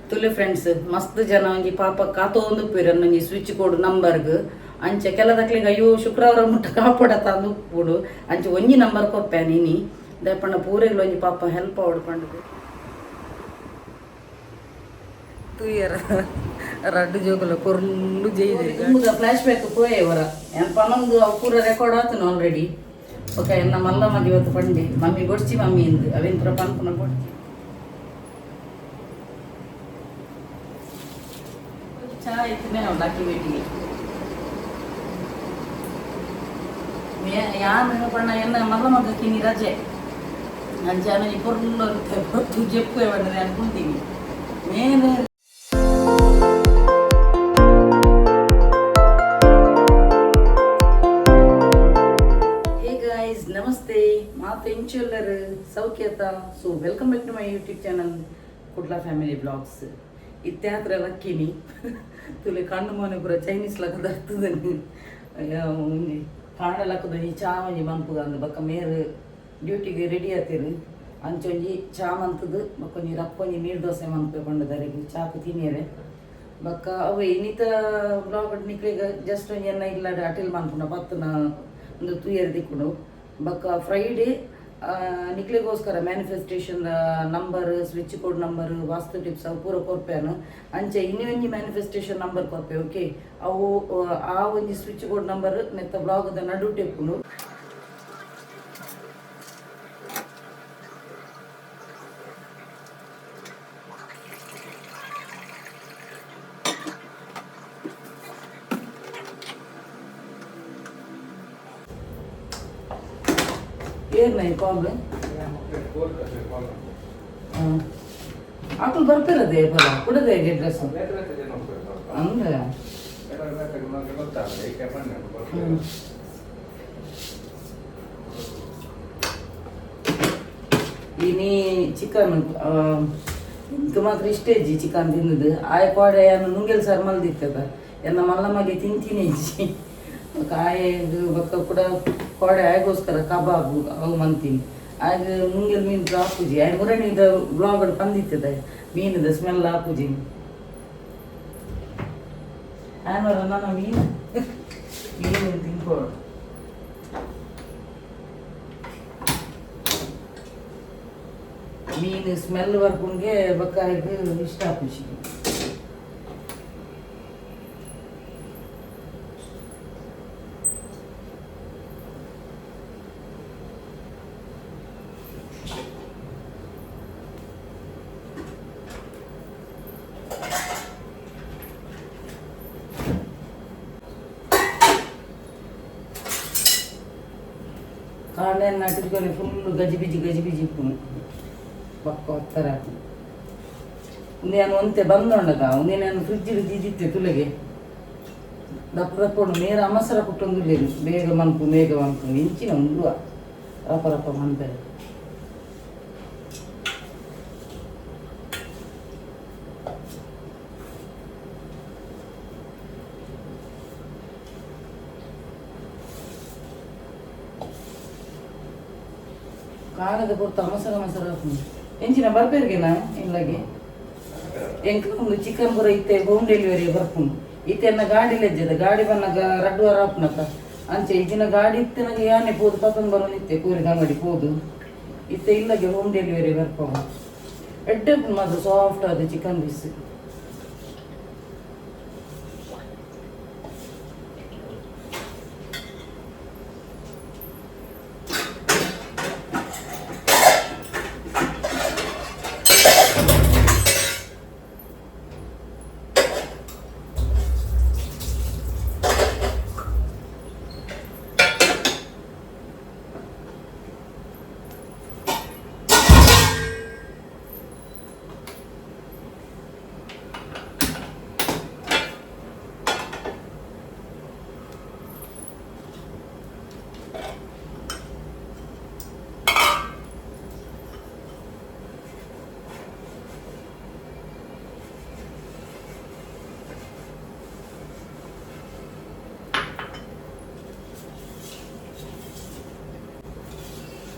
ತುಲೆ friends ಮಸ್ತ್ ಜನ ಒಂಜಿ ಪಾಪ ಕಾತೊಂದು ಉಪ್ಪುವೆರ್ ಒಂಜಿ ಸ್ವಿಚ್ ಕೋಡ್ ನಂಬರ್ಗ್. ಅಂಚ ಕೆಲದಕ್ಲೆಗ್ ಅಯ್ಯೋ ಶುಕ್ರವಾರ ಮುಟ್ಟ ಕಾಪೊಡತ ಅಂದ್ ಉಪ್ಪುಡು. ಅಂಚ ಒಂಜಿ ನಂಬರ್ ಕೊರ್ಪೆ ಇನಿ, ದಾಯೆ ಪಂಡ ಪೂರೆಗ್ಲ ಒಂಜಿ ಪಾಪ ಹೆಲ್ಪ್ ಆವೊಡು ಪಂಡುದು. ತೂಯರ ರಡ್ಡ್ ಜೋಕುಲ ಪೊರ್ಲು ಜೈದೆ. ಫ್ಲಾಶ್ ಬ್ಯಾಕ್ ಪೋಯೆ ವರ ಏನ್ ಪನೊಂದು ಅವು ಪೂರ ರೆಕಾರ್ಡ್ ಆತುಂಡು ಆಲ್ರೆಡಿ. ಬೊಕ ಎನ್ನ ಮಲ್ಲ ಮಗೆ ಇವತ್ತು ಪಂಡೆ, ಮಮ್ಮಿ ಬೊಡ್ಚಿ ಮಮ್ಮಿ ಇಂದ್, ಅವೆನ್ ಪೂರ ಪನ್ಪುನ ಬೊಡ್ಚಿ. ಚಾ ಇತ್ತನೆ ಅವು ಲಕ್ಕಿ. ಯಾನ್ ಪಂಡ ಎನ್ನ ಮಲ್ಲ ಮಗ ಕಿನಿ ರಜೆ, ಅಂಚ ಈ ಪೊರ್ಲು ಜೆಪ್ಪು ಪಂಡ ನಾನು ಕುಲ್ತೀನಿ ಮೇನ್. ಹೇ ಗಾಯ್ಸ್, ನಮಸ್ತೆ. ಮಾತ ಎಂಚುಲ್ಲರ್? ಸೌಖ್ಯತ? So welcome back to my YouTube channel Kudla family blogs. ಇತ್ಯಾತ್ರ ಲಕ್ಕಿನಿ ತುಲೆ, ಕಣ್ಣು ಮೋನೆ ಪೂರ ಚೈನೀಸ್ ಲಕ್ಕ ದರ್ತದನು. ಒಂಜಿ ಕಾಂಡ ಲಕ್ಕದ ಒಂಜಿ ಚಾ ಒಂಜಿ ಮನ್ಪುಗ ಅಂದ್. ಬೊಕ್ಕ ಮೇರ್ ಡ್ಯೂಟಿಗೆ ರೆಡಿ ಆತಿರು. ಅಂಚ ಒಂಜಿ ಚಾ ಮಂತುದು ಬೊಕ್ಕ ಒಂಜಿ ರಪ್ಪ ಒಂಜಿ ನೀರು ದೋಸೆ ಮನ್ಪೆ ಪಂಡದರೆಗ್ ಚಾಕು ತಿನಿಯರೆ. ಬೊಕ್ಕ ಅವೆ ಇನ್ನಿತ ಬ್ಲಾಗ್ ನಿಕ್ಲೆಗ್ ಜಸ್ಟ್ ಒಂಜಿ ಎನ್ನ ಇಲ್ಲಡ್ ಅಟಿಲ್ ಮನ್ಪುನ ಪತ್ತುನ ಒಂದು ತೂಯರ್ ದಿಕ್ಕುಂಡು. ಬೊಕ್ಕ Friday ನಿಕ್ಲೆಗೋಸ್ಕರ manifestation number, switch code number, vastu tips ಅವು ಪೂರ ಕೊರ್ಪೇನು. ಅಂಚ ಇನ್ನಿ ಒಂಜಿ ಮ್ಯಾನಿಫೆಸ್ಟೇಷನ್ ನಂಬರ್ ಕೊರ್ಪೆ, ಓಕೆ? ಅವು ಆ ಒಂಜಿ ಸ್ವಿಚ್ ಕೋಡ್ ನಂಬರ್ ನೆತ್ತ ಬ್ಲಾಗ್ದ ನಡುಟು ಇಪ್ಪುಂಡು. ಏರ್ನ ಕಾಲ್ ಆಕಳು ಬರ್ತಿರದೆ ಫಲ ಕುಡದೆ ಡ್ರೆಸ್ ಅಂದ್ರೆ. ಇನಿ ಚಿಕನ್ ಇಂಕ ಮಾತ್ರ ಇಷ್ಟ ಇಜ್ಜಿ ಚಿಕನ್ ತಿಂದದು. ಆಯ ಕೋಡೆ ಯಾನು ನುಂಗೆಲ್ ಸಾರು ಮಲ್ದಿತ್ತದ. ಎನ್ನ ಮಲ್ಲ ಮಗೆ ತಿಂತೀನಿ ಇಜ್ಜಿ. ಬೊಕ್ಕ ಆಯಗ್ ಬೊಕ್ಕ ಕೂಡ ಕೋಡೆ ಆಯಗೋಸ್ಕರ ಕಬಾಬು ಅವು ಮಂತೀನಿ. ಆಗ ನುಂಗೆಲ್ ಮೀನು ಆಪುಜಿ. ಆಯ್ ಮುರಣಿದ ಬ್ಲಾಗ್ ಪಂದಿತ್ತದ, ಮೀನದ ಸ್ಮೆಲ್ ಆಪುಜಿ. ಆಯ್ ನನ್ನ ಮೀನು ಮೀನು ತಿನ್ಕೋಡು. ಮೀನು ಸ್ಮೆಲ್ ಬರ್ಪುಂಗೆ ಬೊಕ್ಕ ಆಯ್ಗ್ ಇಷ್ಟ ಆಪುಜಿ. ಕಾಂಡೆ ನಾಟಿದ್కొని ಫುಲ್ ಗಜಿಬಿಜಿ ಗಜಿಬಿಜಿ ಇಪ್ಪುನು. ಬೊಕ್ಕ ಒತ್ತರ ಉಂದು ಯಾನ್ ಒಂತೆ ಬಂದೊಂಡದ. ಉಂದು ನಾನು ಫ್ರಿಜ್ ದೀದಿತ್ತೆ. ತುಲೆಗೆ ದಪ್ಪ ದಪ್ಪ ಮೇರ ಅಮಸರ ಕುಟ್ಟೊಂದುಲ್ಲೆರ್, ಬೇಗ ಮನ್ಪು ಬೇಗ ಮನ್ಪು. ಇಂಚಿನ ಉಂಡುವ ರಪ ರಪ ಮನ್ಪೆರೆ. ಕಾಣದ ಪೊರ್ತು ಅಮಸರ ಮಸರ ಆಪುಂಡು. ಎಂಚಿನ ಬರ್ಪೇರ್ಗೆನಾ ಇಲ್ಲಗೆ? ಎಂಕ್ ಒಂದು ಚಿಕನ್ ಪೂರ ಇತ್ತೆ ಹೋಮ್ ಡೆಲಿವರಿ ಬರ್ಪುಂಡು. ಇತ್ತೆ ಎನ್ನ ಗಾಡಿ ಲೆಜ್ಜದ, ಗಾಡಿ ಬನ್ನಗ ರಡ್ಡು ವಾರ ಆಪುನಕ. ಅಂಚೆ ಇಜಿನ ಗಾಡಿ ಇತ್ತಿನಗ ಯಾನೆ ಪೋದು ಪತೊಂದು ಬರೋನಿತ್ತೆ ಕೋರಿದ ಅಂಗಡಿ ಪೋದು. ಇತ್ತೆ ಇಲ್ಲಗೆ ಹೋಮ್ ಡೆಲಿವರಿ ಬರ್ಪವ. ಎಡ್ಡೆ ಉಪ್ಪುಂಡು ಮಾತ್ರ, ಸಾಫ್ಟ್ ಆದ್ ಚಿಕನ್ ಪೀಸ್.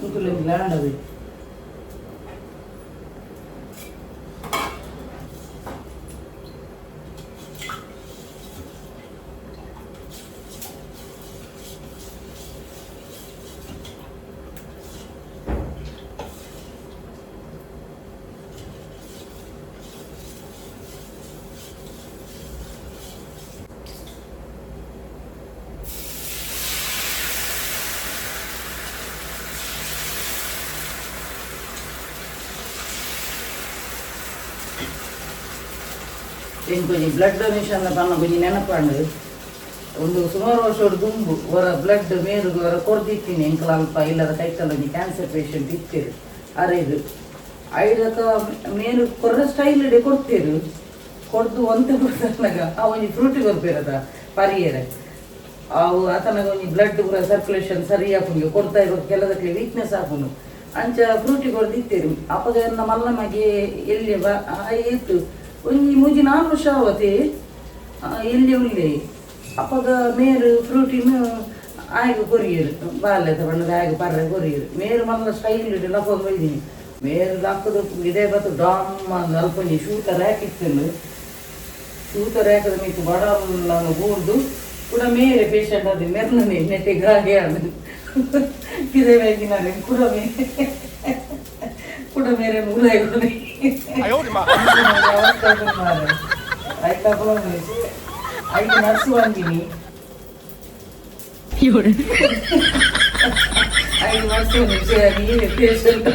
ಉಂಕುಲು ಲ್ಯಾಂಡ್ ಅವೆ. ಎಂಕೊಂಜಿ ಬ್ಲಡ್ ಡೊನೇಷನ್ ಪನ್ನ ಒಂಜಿ ನೆನಪಾಂಡು. ಒಂದು ಸುಮಾರು ವರ್ಷ ದುಂಬು ಹೊರ ಬ್ಲಡ್ ಮೇರುಗು ಹೊರ ಕೊರ್ದಿತ್ತೀನಿ. ಎಂಕಲ ಅಲ್ಪ ಇಲ್ಲದ ಕೈತಲ್ ಒಂಜಿ ಕ್ಯಾನ್ಸರ್ ಪೇಷಂಟ್ ಇತ್ತೀರು ಅರೆದು. ಐದಕ ಮೇರು ಕೊರ್ರ ಸ್ಟೈಲ್ ಇಡೆ ಕೊಡ್ತೀರು. ಕೊಡ್ದು ಒಂತೆ ಕೊಡ್ತಾಗ ಆ ಒಂಜಿ ಫ್ರೂಟಿ ಕೊರ್ಪಿರದ ಪರಿಯರೆ. ಅವು ಆತನಾಗ ಒಂಜಿ ಬ್ಲಡ್ ಪೂರ ಸರ್ಕ್ಯುಲೇಷನ್ ಸರಿ ಆಪುಂಡು ಕೊಡ್ತಾ ಇರೋ ಕೆಲದಕ್ಕೆ ವೀಕ್ನೆಸ್ ಆಪುಂಡು. ಅಂಚ ಫ್ರೂಟಿ ಕೊರ್ದಿತ್ತೀರು. ಅಪಗ ಎನ್ನ ಮಲ್ಲ ಮಗೆ ಎಲ್ಲಿ ಏತು ಒಂಜಿ ಮೂಜಿ ನಾಲ್ಕು ವರ್ಷ ಅವತಿ ಎಲ್ಲಿ ಉಲ್ಲೆ. ಅಪಗ ಮೇರು ಫ್ರೂಟಿನ ಆಯ್ಗ ಕೊರಿಯರು ಬಾಲ್ಯದ ಬಣ್ಣದ ಆಯ್ಗ ಪರ್ರೆ ಕೊರಿಯರು. ಮೇರು ಮಲ್ಲ ಸ್ಟೈಲ್ ಇಡಿ ಲಕ್ಕೊಂದು ಬೈದೀನಿ. ಮೇರು ಲಕ್ಕದು ಇದೇ ಬತ್ತು ಡಾಮ್ ಅಲ್ಪ ಒಂಜಿ ಶೂತ ರ್ಯಾಕ್ ಇತ್ತು. ಶೂತ ರ್ಯಾಕದ ಮೀತು ಬಡ ಬೂರ್ದು ಕೂಡ ಮೇರೆ ಪೇಷಂಟ್ ಅದು ಮೆರ್ನನೆ ನೆಟ್ಟೆ ಗಾಗೆ ಅದು ಇದೇ ಬೇಕಿನ ಕೂಡ ಮೇ ಕೂಡ ಮೇರೆ ಮೂಲಾಯಿ. ಆಯ್ತಾ, ಐದು ನರ್ಸು ಬಂದೀನಿ. 5 ವರ್ಷ ವಿಷಯ ನೀನೆ ಪೇಷಂಟ್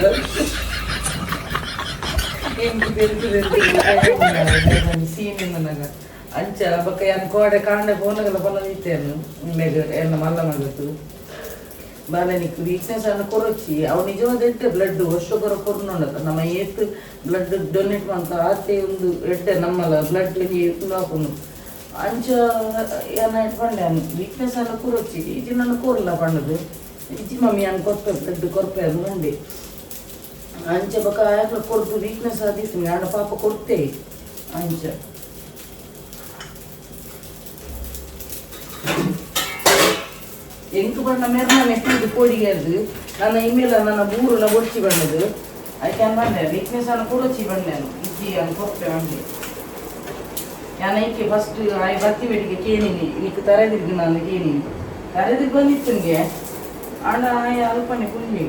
ಎಂಕ್ ಬೆಲ್ತು ಬೆಲ್ತು ಸೀನ್ ನನಗ. ಅಂಚ ಬೊಕ್ಕ ಯಾನ್ ಕೋಡೆ ಕಾಂಡೆ ಪೋನಗಲ ಪನೊಂದಿತ್ತೇನು ಮೆಗ್ ಎನ್ನ ಮಲ್ಲ ಮಗತ್ತು, ಬಾಲೆ ನಿಕ್ ವೀಕ್ನೆಸ್ ಅನ್ನ ಕೊರೊಚ್ಚಿ, ಅವು ನಿಜವಾದ ಎಡ್ಡೆ ಬ್ಲಡ್ ವರ್ಷ ಕೊರ ಕೊರ್ನುಂಡ. ನಮ್ಮ ಏತ್ ಬ್ಲಡ್ ಡೊನೇಟ್ ಮಂತ ಆತೆ ಒಂದು ಎಡ್ಡೆ ನಮ್ಮಲ ಬ್ಲಡ್ ಉಂದು ಆಪುಂಡು. ಅಂಚ ಯಾನ್ ಪಂಡೆ, ವೀಕ್ನೆಸ್ ಅನ್ನ ಕೊರೊಚ್ಚಿ, ಇಜ್ಜಿ ನನ್ನ ಕೊರ್ಲ ಪಂಡದು. ಇಜ್ಜಿ ಮಮ್ಮಿ, ಯಾನ್ ಕೊರ್ಪೆ, ಬ್ಲಡ್ ಕೊರ್ಪೆ ಅದು ಪಂಡೆ. ಅಂಚ ಬೊಕ್ಕ ಆಯಕ್ಲ ಕೊರ್ದು ವೀಕ್ನೆಸ್ ಆದಿತ್ತು ಆಂಡ ಪಾಪ ಕೊಡ್ತೆ ಅಂಚ. ಎಂಕ್ ಬಣ್ಣ ಮೆರ್ನ ತೂದು ಪೋಡಿಗೆರ್ದು ನನ್ನ ಇಮೇಲ ನನ್ನ ಬೂರುನ ಬೊಡ್ಚಿ ಬಣ್ಣದು. ಐಕೆ ಬಂದೆ ವೀಕ್ನೆಸ್ ಅನ್ನು ಕೊಡೊಚ್ಚಿ ಬಂದೆ, ಇಜ್ಜಿ ಅನ್ ಕೊರ್ಪೆ ಬಂದೆ. ಯಾನ್ ಐಕೆ ಫಸ್ಟ್ ಆಯ್ ಬತ್ತಿ ಬೇಟಿಗೆ ಕೇನಿನಿ, ನಿಕ್ ತರೆದಿರ್ಗು ನಾನು ಕೇನಿನಿ. ತರೆದಿಗ್ ಬಂದಿತ್ತುನ್ಗೆ ಆಂಡ ಆಯ್ ಅಲ್ಪನೆ ಕುಂಜಿಗೆ.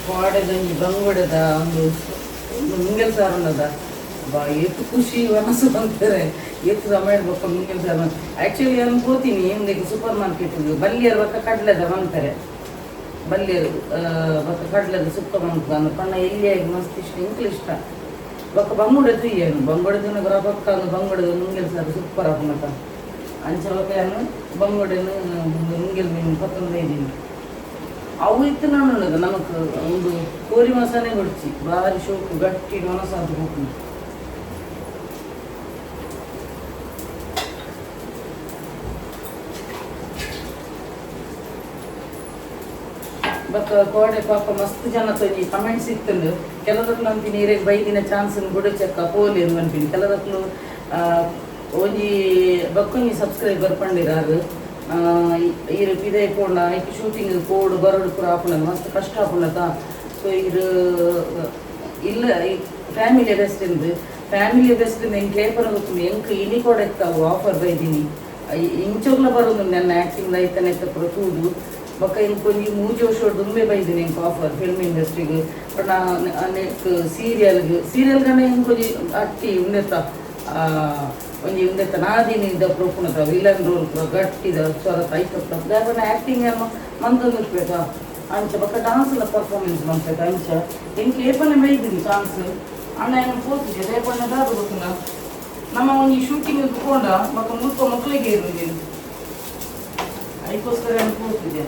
ಕೋಡೆದೊಂಜಿ ಬಂಗುಡೆದ ಒಂದು ಒಂದು ಮುಂಗೆಲ್ ಸಾರುಂಡದ ಬಾ ಏತ್ ಖುಷಿ ಮನಸ್ಸು ಅಂತಾರೆ. ಏತ್ ಸಮಯ ಬೊಕ್ಕ ಮುಂಗೆಲ್ ಸಾರು. ಆ್ಯಕ್ಚುಲಿ ಅನ್ಕೋತೀನಿ ಒಂದಕ್ಕೆ ಸೂಪರ್ ಮಾರ್ಕೆಟ್ ಬಲ್ಲಿಯರ್ ಬೊಕ್ಕ ಕಡ್ಲೆದ ಬಂತಾರೆ. ಬಲ್ಲಿಯರ್ ಬೊಕ್ಕ ಕಡ್ಲೆದ ಸುಕ್ಕ ಬಂತು ಪಣ್ಣ ಎಲ್ಲಿಯಾಗಿ ಮಸ್ತ್ ಇಷ್ಟ, ಇಂಕ್ಲು ಇಷ್ಟ. ಬೊಕ್ಕ ಬಂಗುಡೆ ತುಯ್ಯನು ಬಂಗುಡೆ ತಿನ್ನಗರ ಬೊಕ್ಕ ಒಂದು ಬಂಗುಡೆದ ಮುಂಗೆಲ್ ಸಾರು ಸೂಪರ್ ಆಪುನತ. ಅಂಚ ಬೊಕ್ಕ ಯಾನು ಬಂಗುಡೆನು ಮುಂಗೆಲ್ ಮೀನು ಪತ್ತೊಂದು ಇದ್ದೀನಿ. ಅವು ಇತ್ತು ನಾನು ನಮಕ್ ಒಂದು ಕೋರಿ ಮಸಾಲೆ ಕೊಡ್ಚಿ ಬಾರಿ ಶೋಕು ಗಟ್ಟಿ ಮನಸ್ಸಾದ ಹೋಗ್ತೀನಿ. ಬೊಕ್ಕ ಕೋಡೆ ಪಾಪ ಮಸ್ತ್ ಜನ ತೊಂಜಿ ಕಮೆಂಟ್ಸ್ ಇತ್ತುಂಡು. ಕೆಲದಕ್ಲು ಅಂತೀನಿ ನೀರಿಗೆ ಬೈದಿನ ಚಾನ್ಸ್ ಗುಡ ಚೆಕ್ಕ ಪೋಲಿ ಎಂದು ಅನ್ಪಿನಿ. ಕೆಲದಕ್ಲು ಒಂಜಿ ಬೊಕ್ಕೊಂಜಿ ಸಬ್ಸ್ಕ್ರೈಬರ್ ಪಂಡಿರಾರು, ಈರು ಪಿದೈ ಪೋಂಡ ಐಕ್ ಶೂಟಿಂಗ್ ಕೋಡ್ ಬರೋಡು ಪೂರ ಆಪುಂಡ, ಮಸ್ತ್ ಕಷ್ಟ ಆಪುಂಡತ. ಸೊ ಇರು ಇಲ್ಲ ಫ್ಯಾಮಿಲಿ ಬೆಸ್ಟ್ ಇಂದು, ಫ್ಯಾಮಿಲಿ ಬೆಸ್ಟ್ ಇಂದು ಎಂಕ್ ಏಪನ ಗೊತ್ತುಂಡು. ಎಂಕ್ ಇನಿ ಕೂಡ ಇತ್ತಾವು ಆಫರ್ ಬೈದಿನಿ. ಇಂಚೋಗ್ಲ ಬರೋದು ನನ್ನ ಆ್ಯಕ್ಟಿಂಗ್ ಐತನೆ ಪೂರ ತೂದು. ಬೊಕ್ಕ ಎಂಕ್ ಒಂಜಿ ಮೂಜಿ ವರ್ಷ ದುಂಬೆ ಬೈದಿನಿ ಎಂಕ್ ಆಫರ್ ಫಿಲ್ಮ್ ಇಂಡಸ್ಟ್ರಿಗೆ. ಬಟ್ ನೆಕ್ ಸೀರಿಯಲ್ಗ್ ಸೀರಿಯಲ್ ಗಂಡ ಎಂಕ್ ಒಂಜಿ ಅಟ್ಟಿ ಉಂದೆತ್ತ ಒಂಜಿ ಉಂದೆತ್ತ ನಾದಿನಿಂದ ಪ್ರೋಪುಣತ ವಿಲನ್ ರೋಲ್ ಪೂರ ಗಟ್ಟಿದ ಸ್ವರ ಐತ. ದಾಯೆ ಆ್ಯಕ್ಟಿಂಗ್ ಅನ್ನು ಮಂತೊಂದು ಇರ್ಬೇಕಾ ಅಂಚ ಬೊಕ್ಕ ಡಾನ್ಸ್ ಎಲ್ಲ ಪರ್ಫಾರ್ಮೆನ್ಸ್ ಮನ್ಪೆಕ. ಅಂಚ ಎಂಕ್ ಏಪನೆ ಬೈದಿನಿ ಚಾನ್ಸ್ ಅಣ್ಣ ಏನು ಪೋತಿದ್ದೆ. ದಾಯೆ ದಾದ ಗೊತ್ತುಂಡ, ನಮ್ಮ ಒಂಜಿ ಶೂಟಿಂಗ್ ಪೋಂಡ ಬೊಕ್ಕ ಮುಲ್ಪ ಮಕ್ಕಳಿಗೆ ಇರುಂದಿನಿ, ಅದಕ್ಕೋಸ್ಕರ ಏನು ಪೋತಿದ್ದೆ.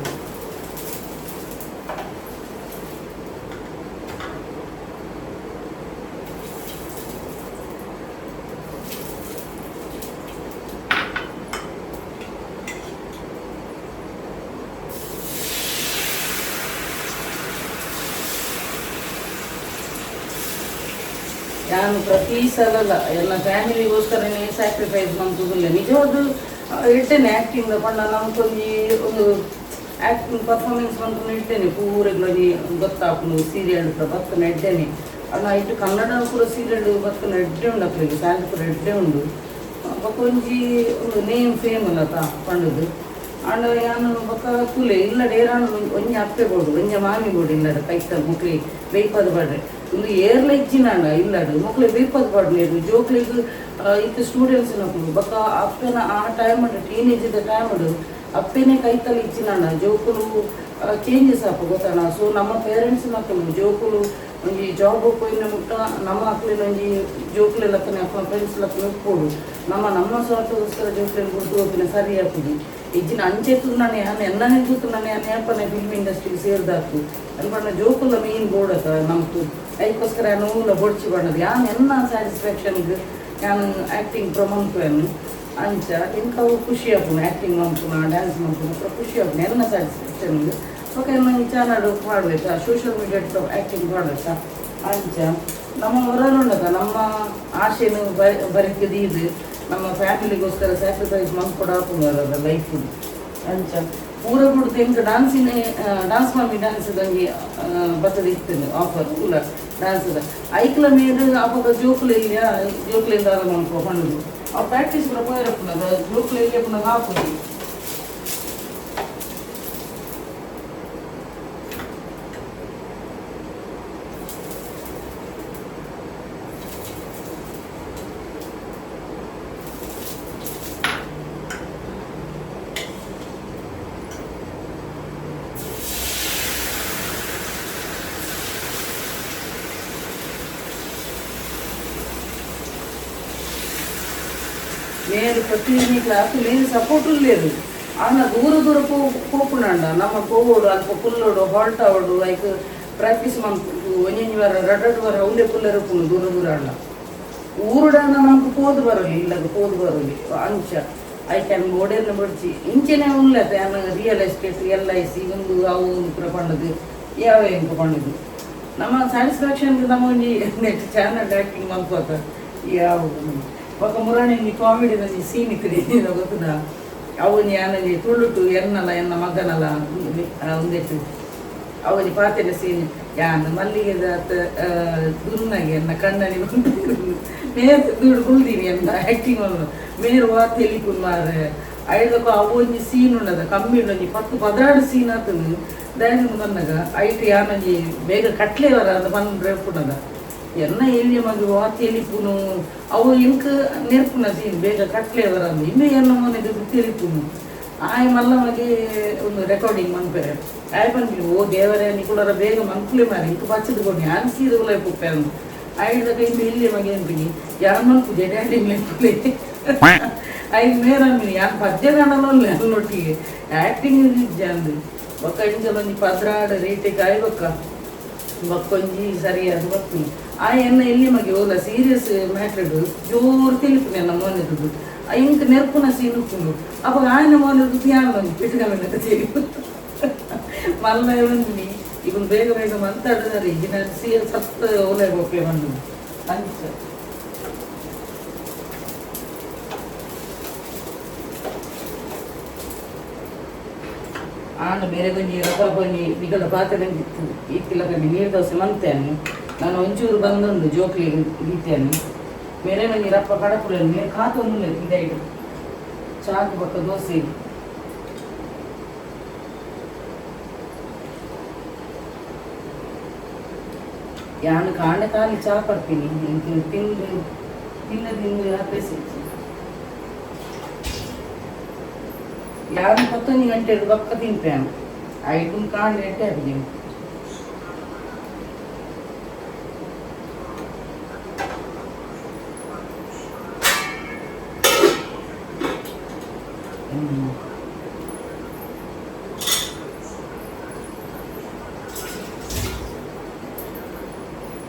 ನಾನು ಪ್ರತಿ ಸಲ ಎಲ್ಲ ಫ್ಯಾಮಿಲಿಗೋಸ್ಕರನೇ ಸ್ಯಾಕ್ರಿಫೈಸ್ ಮಂತುದಿಲ್ಲ. ನಿಜವಾದ ಇಡ್ತೇನೆ ಆ್ಯಕ್ಟಿಂಗ್ ಪಂಡ ನಮ್ಕೊಂಜಿ ಒಂದು ಆ್ಯಕ್ಟಿಂಗ್ ಪರ್ಫಾರ್ಮೆನ್ಸ್ ಮಂತುನ ಇಡ್ತೇನೆ. ಪೂರೆಗ್ಲೊಂಜಿ ಗೊತ್ತಾಪುಂಡು ಸೀರಿಯಲ್ ಪೂರ ಬತ್ತನ ಎಡ್ಡೆನೆ. ಅಣ್ಣ ಇಟ್ಟು ಕನ್ನಡ ಪೂರ ಸೀರಿಯಲ್ ಬತ್ತನ ಎಡ್ಡೆ ಉಂಡು, ಅಕ್ಲೆಗ್ ಸ್ಯಾಲ್ರಿ ಪೂರ ಎಡ್ಡೆ ಉಂಡು. ಬೊಕ್ಕ ಒಂಜಿ ಒಂದು ನೇಮ್ ಫೇಮ್ ಅಲ್ಲತ ಪಂಡುದು. ಆಂಡ ಯಾನ್ ಬೊಕ್ಕ ತೂಲೆ ಇಲ್ಲ ಡೇರಾಣ ಒಂಜಿ ಅಪ್ಪೆ ಬೋಡು, ಒಂಜಿ ಮಾಮಿ ಬೋಡು ಇಲ್ಲಡ ಕೈತಲ್ ಮೊಕ್ಲಿ ಬೇಯ್ಪದ ಪಾಡ್ರೆ. ಒಂದು ಏರ್ಲ ಇಜ್ಜಿನಾಂಡ ಇಲ್ಲಡು ಮೊಕ್ಲೆ ಬೇಯ್ಪದ ಪಾಡ್ನೇರು ಜೋಕ್ಲೆಗ್. ಇತ್ತೆ ಸ್ಟೂಡೆಂಟ್ಸ್ ನಕುಲು ಬೊಕ್ಕ ಅಪ್ಪೆನ ಆ ಟೈಮ್ ಟೀನೇಜ್ ಟೈಮ್ ಅಪ್ಪೆನೆ ಕೈತಲ್ ಇಚ್ಚಿನಣ್ಣ ಜೋಕುಲು ಚೇಂಜಸ್ ಆಪ ಗೊತ್ತಣ್ಣ. ಸೊ ನಮ್ಮ ಪೇರೆಂಟ್ಸ್ ನಕುಲು ಜೋಕುಲು ಒಂಜಿ ಜಾಬ್ ಪೋಯಿನ ಮುಟ್ಟ ನಮ್ಮ ಅಕ್ಲಿನ ಒಂಜಿ ಜೋಕುಲು ಲಕ್ಕನೆ ಅಪ್ಪ ಫ್ರೆಂಡ್ಸ್ ಲಕ್ಕನೆ ಒಪ್ಪೋಡು ನಮ್ಮ ನಮ್ಮ ಸ್ವಾರ್ಥಗೋಸ್ಕರ ಜೋಕುలను ಗುರ್ತು ಹೋಗ್ತೀನಿ ಸರಿ ಆಪುಜಿ ಇಜ್ಜಿನ ಅಂಚೆ ನಾನು ಯಾನ್ ಎನ್ನನೇ ಕೂತು ನಾನು ಯಾನ್ ಯಾಪನೆ ಫಿಲ್ಮ್ ಇಂಡಸ್ಟ್ರಿಗೆ ಸೇರ್ದಾತು ಅನ್ಪಂಡ ಜೋಕುಲ ಮೇನ್ ಬೋರ್ಡ್ ಅತ್ತ ನಮ್ದು ಐಕ್ಕೋಸ್ಕರ ಯಾನ್ ಬೊಡ್ಚಿ ಬಣ್ಣದು ಯಾನ್ ಎನ್ನ ಸ್ಯಾಟಿಸ್ಫ್ಯಾಕ್ಷನ್ಗೆ ಯಾನ್ ಆ್ಯಕ್ಟಿಂಗ್ ಪ್ರಮಂಪುವೆನ್ ಅಂಚ ಎಂಕ್ ಅವು ಖುಷಿ ಆಪುಂಡು ಆ್ಯಕ್ಟಿಂಗ್ ಮನ್ಪುನ ಡ್ಯಾನ್ಸ್ ಮನ್ಪುನ ಪೂರ ಖುಷಿ ಆಪುಂಡು ಎನ್ನ ಸ್ಯಾಟಿಸ್ಫ್ಯಾಕ್ಷನ್ಗೆ. ಬೊಕ ಎನ್ನ ಚಾನಲ್ ಪಾಡ್ಬೇಕಾ ಸೋಷಿಯಲ್ ಮೀಡಿಯಾ ಆ್ಯಕ್ಟಿಂಗ್ ಪಾಡ್ಬೇಕಾ ಅಂಚ ನಮ್ಮ ಹೊರನುಂಡದ ನಮ್ಮ ಆಶೆನು ಬರಿಕ್ ದೀದ್ ನಮ್ಮ ಫ್ಯಾಮಿಲಿಗೋಸ್ಕರ ಸ್ಯಾಕ್ರಿಫೈಸ್ ಮನ್ಪೊಡು ಆಪುಂಡು ಲೈಫ್ ಅಂಚ ಪೂರ ಬುಡ್ದು ಎಂಕ್ ಡಾನ್ಸಿನ ಡಾನ್ಸ್ ಮಮ್ಮಿ ಡ್ಯಾನ್ಸ್ ಒಂಜಿ ಬತ್ತದ ಇತ್ತುಂಡು ಆಫರ್ ಪೂರ ಡ್ಯಾನ್ಸ್ದ ಐಕ್ಲ ಮೇಲ್ ಅಪಗ ಜೋಕುಲು ಇಲ್ಲಿಯ ಜೋಕುಲಿಂದ ಮನ್ಪುವ ಪಂಡುದು ಅವು ಪ್ರಾಕ್ಟೀಸ್ ಪೂರ ಪೋಯೆರೆ ಜೋಕುಲು ಇಲ್ಲಿಯ ಪುನಗ ಆಪುಜಿ. ಮೇರು ಪ್ರತಿದಿನ ಕ್ಲಾಸ್ ಮೇನ್ ಸಪೋರ್ಟ್ లేదు ಆಂಡ ದೂರ ದೂರ ಪೋಪುಂಡ ನಮ್ಮ ಪೋವೋಡು ಅಲ್ಪ ಕುಲ್ಲೋಡು ಹಾಲ್ಟ್ ಆವಡು ಐಕ್ ಪ್ರಾಕ್ಟೀಸ್ ಮನ್ಪುಂಡು ಒಂಜೊಂಜಿ ವಾರ ರಡ್ಡ್ ವಾರ ಉಂಡೆ ಕುಲ್ಲರೆ ಉಪ್ಪುಂಡು ದೂರ ದೂರ ಆಂಡ ಊರುಡಾಂಡ ನಮಕ್ ಪೋದು ಬರಲಿ ಇಲ್ಲಗ ಪೋದು ಬರಲಿ ಅಂಚ ಐಕ್ ಯಾನ್ ಬೋಡೇರ್ನ ಬೊಡ್ಚಿ ಇಂಚೆನೆ ಉಲ್ಲತೆ ಯಾನ್ ರಿಯಲ್ ಎಸ್ಟೇಟ್ ಎಲ್.ಐ.ಸಿ. ಉಂದು ಅವು ಉಂದು ಪೂರ ಪಂಡುದು ಯಾವ ಎಂಕ್ ಪಂಡುದು ನಮ್ಮ ಸ್ಯಾಟಿಸ್ಫ್ಯಾಕ್ಷನ್ ನಮ್ಮ ಒಂಜಿ ನೆಟ್ ಚಾನಲ್ ಆ್ಯಕ್ಟಿಂಗ್ ಮನ್ಪುವತ ಯಾವ ಬೊಕ ಮುರಾಣಿ ಕಾಮಿಡಿ ಒಂಜಿ ಸೀನ್ ಇತ್ತಿರಿ ಗೊತ್ತುದ ಅವು ಒಂಜಿ ತುಳುಟು ಎನ್ನಲ ಎನ್ನ ಮಗನಲ ಉಂದೆಟ್ ಅವು ಒಂಜಿ ಪಾತೆರ ಸೀನ್ ಯಾನ್ ಮಲ್ಲಿಗೆದಾತ ದುನ್ನಗೆ ಎನ್ನ ಕಣ್ಣನಿ ಮೇರ್ ದುಡ್ಡು ಕುಲ್ದೀನಿ ಎನ್ನ ಆ್ಯಕ್ಟಿಂಗ್ ಮೇರ್ ವಾ ತೆಲಿಪುನ್ ಮಾರ್ರೆ ಐದಕ್ಕ ಅವು ಒಂಜಿ ಸೀನ್ ಉಂಡದ ಕಮ್ಮಿ ಒಂಜಿ 10 12 ಸೀನ್ ಆತುಂಡು ದಾಯೆ ಬಂದಾಗ ಐಟ್ ಯಾನೊಂಜಿ ಬೇಗ ಕಟ್ಲೆ ವರ ಅಂದ್ ಪನ್ರೆ ಉಪ್ಪುನದ ಎನ್ನ ಎಲ್ಯ ಮಗೆ ವಾ ತೆಲಿಪುನು ಅವು ಎಂಕ್ ನೆರ್ಪುನ ಸೀನ್ ಬೇಗ ಕಟ್ಲೆ ವರ ಇನ್ನು ಎನ್ನ ಮನೆಗೆ ತೆಲಿಪುನು ಆಯ್ ಮಲ್ಲ ಮಗೆ ಒಂದು ರೆಕಾರ್ಡಿಂಗ್ ಮನ್ಪೆರೆ ಆಯ್ ಪನ್ಪಿ ಓ ದೇವರೇ ನಿಕುಲರ ಬೇಗ ಮನ್ಪುಲೆ ಮಾರೆ ಇಂಕ್ ಬಚ್ಚದ ಕೊಡಿ ಯಾನ್ ಸೀರೆ ಉಲೈ ಪುಪ್ಪೆ ಅಂದ್ ಆಯ್ದಕ ಇನ್ನು ಎಲ್ಯ ಮಗೆ ಅನ್ಪಿನಿ ಯಾನ್ ಮನ್ಪುಜೆ ಡ್ಯಾಡಿ ಲೆಪ್ಪುಲೆ ಐದು ಮೇರ ಅನ್ಪಿನಿ ಯಾನ್ ಪದ್ಯ ಕಾಣಲ್ಲ ಅಲ್ಲೊಟ್ಟಿಗೆ ಆ್ಯಕ್ಟಿಂಗ್ ಇಜ್ಜ ಅಂದ್ ಬೊಕ್ಕ ಇಂಚಲ ಒಂಜಿ 12 ರೀಟೇಕ್ ಆಯ್ ಬೊಕ್ಕ ಬೊಕ್ಕೊಂಜಿ ಸರಿಯಾದ ಬತ್ತೀನಿ ಆ ಎನ್ನ ಎಲ್ಲಿ ಮಗೆ ಓಲ ಸೀರಿಯಸ್ ಮ್ಯಾಟ್ರಡ್ ಜೋರು ತಿಳಿಪುನೆ ಎನ್ನ ಮೋನೆದುದು ಇಂಕ್ ನೆರ್ಪುನ ಸೀನ್ ಉಪ್ಪುಂಡು ಅಪಗ ಆಯನ ಮೋನೆದು ಯಾನ್ ಒಂಜಿ ಪಿಟ್ಕ ತಿಳಿಪು ಮಲ್ಲ ಬಂದಿನಿ ಈಗ ಬೇಗ ಬೇಗ ಮಂತಾಡಿದಾರೆ ಈಗಿನ ಸೀರೆ ಸತ್ತ ಓಲೆ ಗೋಪೆ ಬಂದು ಅಂಚ ಆಂಡ ಬೇರೆ ಒಂಜಿ ರಬ್ಬ ಒಂಜಿ ನಿಗಲ ಪಾತ್ರೆ ಇತ್ತು ಇತ್ತಿಲ್ಲ ಕಮ್ಮಿ ನೀರು ದೋಸೆ ಮಂತೇನೆ ನಾನು ಒಂಚೂರು ಬಂದುಂಡು ಜೋಕ್ಲಿ ಗೀತೇನೆ ಬೇರೆ ಒಂಜಿ ರಪ್ಪ ಕಡಪುಲೆ ನೀರು ಕಾತೊಂದು ಇದಾಯ್ತು ಚಾಕು ಬೊಕ್ಕ ದೋಸೆ ಯಾನ್ ಕಾಂಡೆ ಖಾಲಿ ಚಾ ಪರ್ಪಿನಿ ಇಂಕ್ ತಿಂದು ತಿಂದು ತಿಂದು ಅಭ್ಯಾಸ ಯಾರು 11 ಗಂಟೆ ಬೊಕ್ಕ ತಿನ್ಪೇನು ಐದು ಕಾಂಡೆ ಎಟ್ಟೆ ಆಪುಜಿ.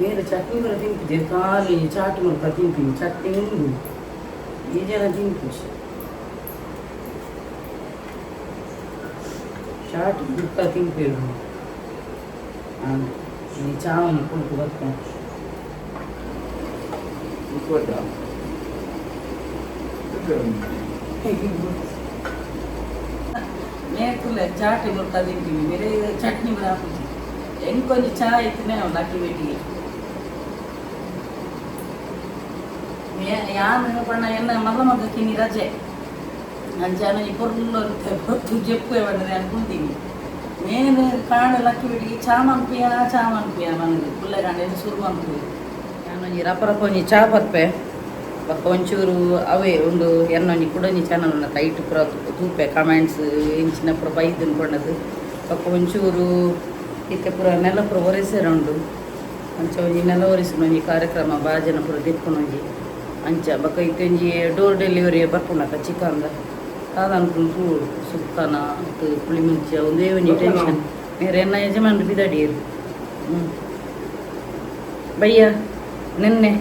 ಬೇರೆ ಚಟ್ನಿ ಕೂಡ ತಿನ್ಪುಜೆ ಖಾಲಿ ಚಾಟ್ ಮುಲ್ಪ ತಿನ್ಪಿನಿ ಚಟ್ನಿ ಉಂಡು ಈ ಜನ ತಿನ್ಪುಜಿ ಚಾಟ್ ಬುಕ್ಕ ತಿನ್ಪೇರು ಈ ಚಾವನಿ ಕುಲ್ಕು ಬತ್ತ ಮೇಕುಲೆ ಚಾಟ್ ಮುಲ್ಪ ತಿಂತೀನಿ ಬೇರೆ ಚಟ್ನಿ ಕೂಡ ಹಾಕುಜಿ ಎಂಕೊಂಜಿ ಚಾ ಇತ್ತನೇ ಅಕ್ಕಿ ಬೇಟಿಗೆ ಯಾನ್ ಪಂಡ ಎನ್ನ ಮಲ್ಲ ಮಗ ಕಿನಿ ರಜೆ ಅಂಚಾನ ಈ ಪೊರ್ಲು ಜೆಪ್ಪು ಪಂಡದೆ ಅನ್ಕೊಂತೀನಿ ಮೇನ್ ಕಾಂಡೆ ಲಕ್ಕಿ ಬೇಟಿಗೆ ಚಾ ಮನ್ಪಿಯ ಚಾ ಮನ್ಪಿಯ ಮನದು ಪುಲ್ಲೆ ಕಾಂಡೆ ಶುರು ಮನ್ಪುವೆ ಯಾನೊಂಜಿ ರಪ್ಪ ರಪ್ಪ ಒಂಜಿ ಚಾ ಪರ್ಪೆ. ಬೊಕ್ಕ ಒಂಚೂರು ಅವೇ ಒಂದು ಎನ್ನೊಂಜಿ ಕುಡೊಂಜಿ ಚಾನಲ್ ಉಂಡು ಐಟ್ ಪೂರ ತೂಪೆ ಕಮೆಂಟ್ಸ್ ಇಂಚಿನ ಪೂರ ಬೈದು ಪಂಡದು. ಬೊಕ್ಕ ಒಂಚೂರು ಇತ್ತೆ ಪೂರ ನೆಲ ಪೂರ ಒರೆಸೆರ ಉಂಡು. ಅಂಚ ಒಂಜಿ ನೆಲ ಒರೆಸುನ ಒಂಜಿ ಕಾರ್ಯಕ್ರಮ ಬಾಜನ ಪೂರ ದೆಪ್ಪುನ ಒಂಜಿ ಅಂಚ. ಬೊಕ್ಕ ಇತ್ತೆ ಒಂಜಿ ಡೋರ್ ಡೆಲಿವರಿ ಬರ್ಪುಂಡತ್ತ ಚಿಕನ್ದ ದಾದ ಅನ್ಪುಂಡು ತೂವೊಡು. ಸುಕ್ಕನ ಅತ್ತು ಪುಳಿ ಮುಂಚೆ ಒಂದೇ ಒಂಜಿ ಟೆನ್ಷನ್. ಮೇರೆ ಎನ್ನ ಯಜಮಾನ್ರು ಬಿದಡಿಯರು. ಬಯ್ಯ ನಿನ್ನೆ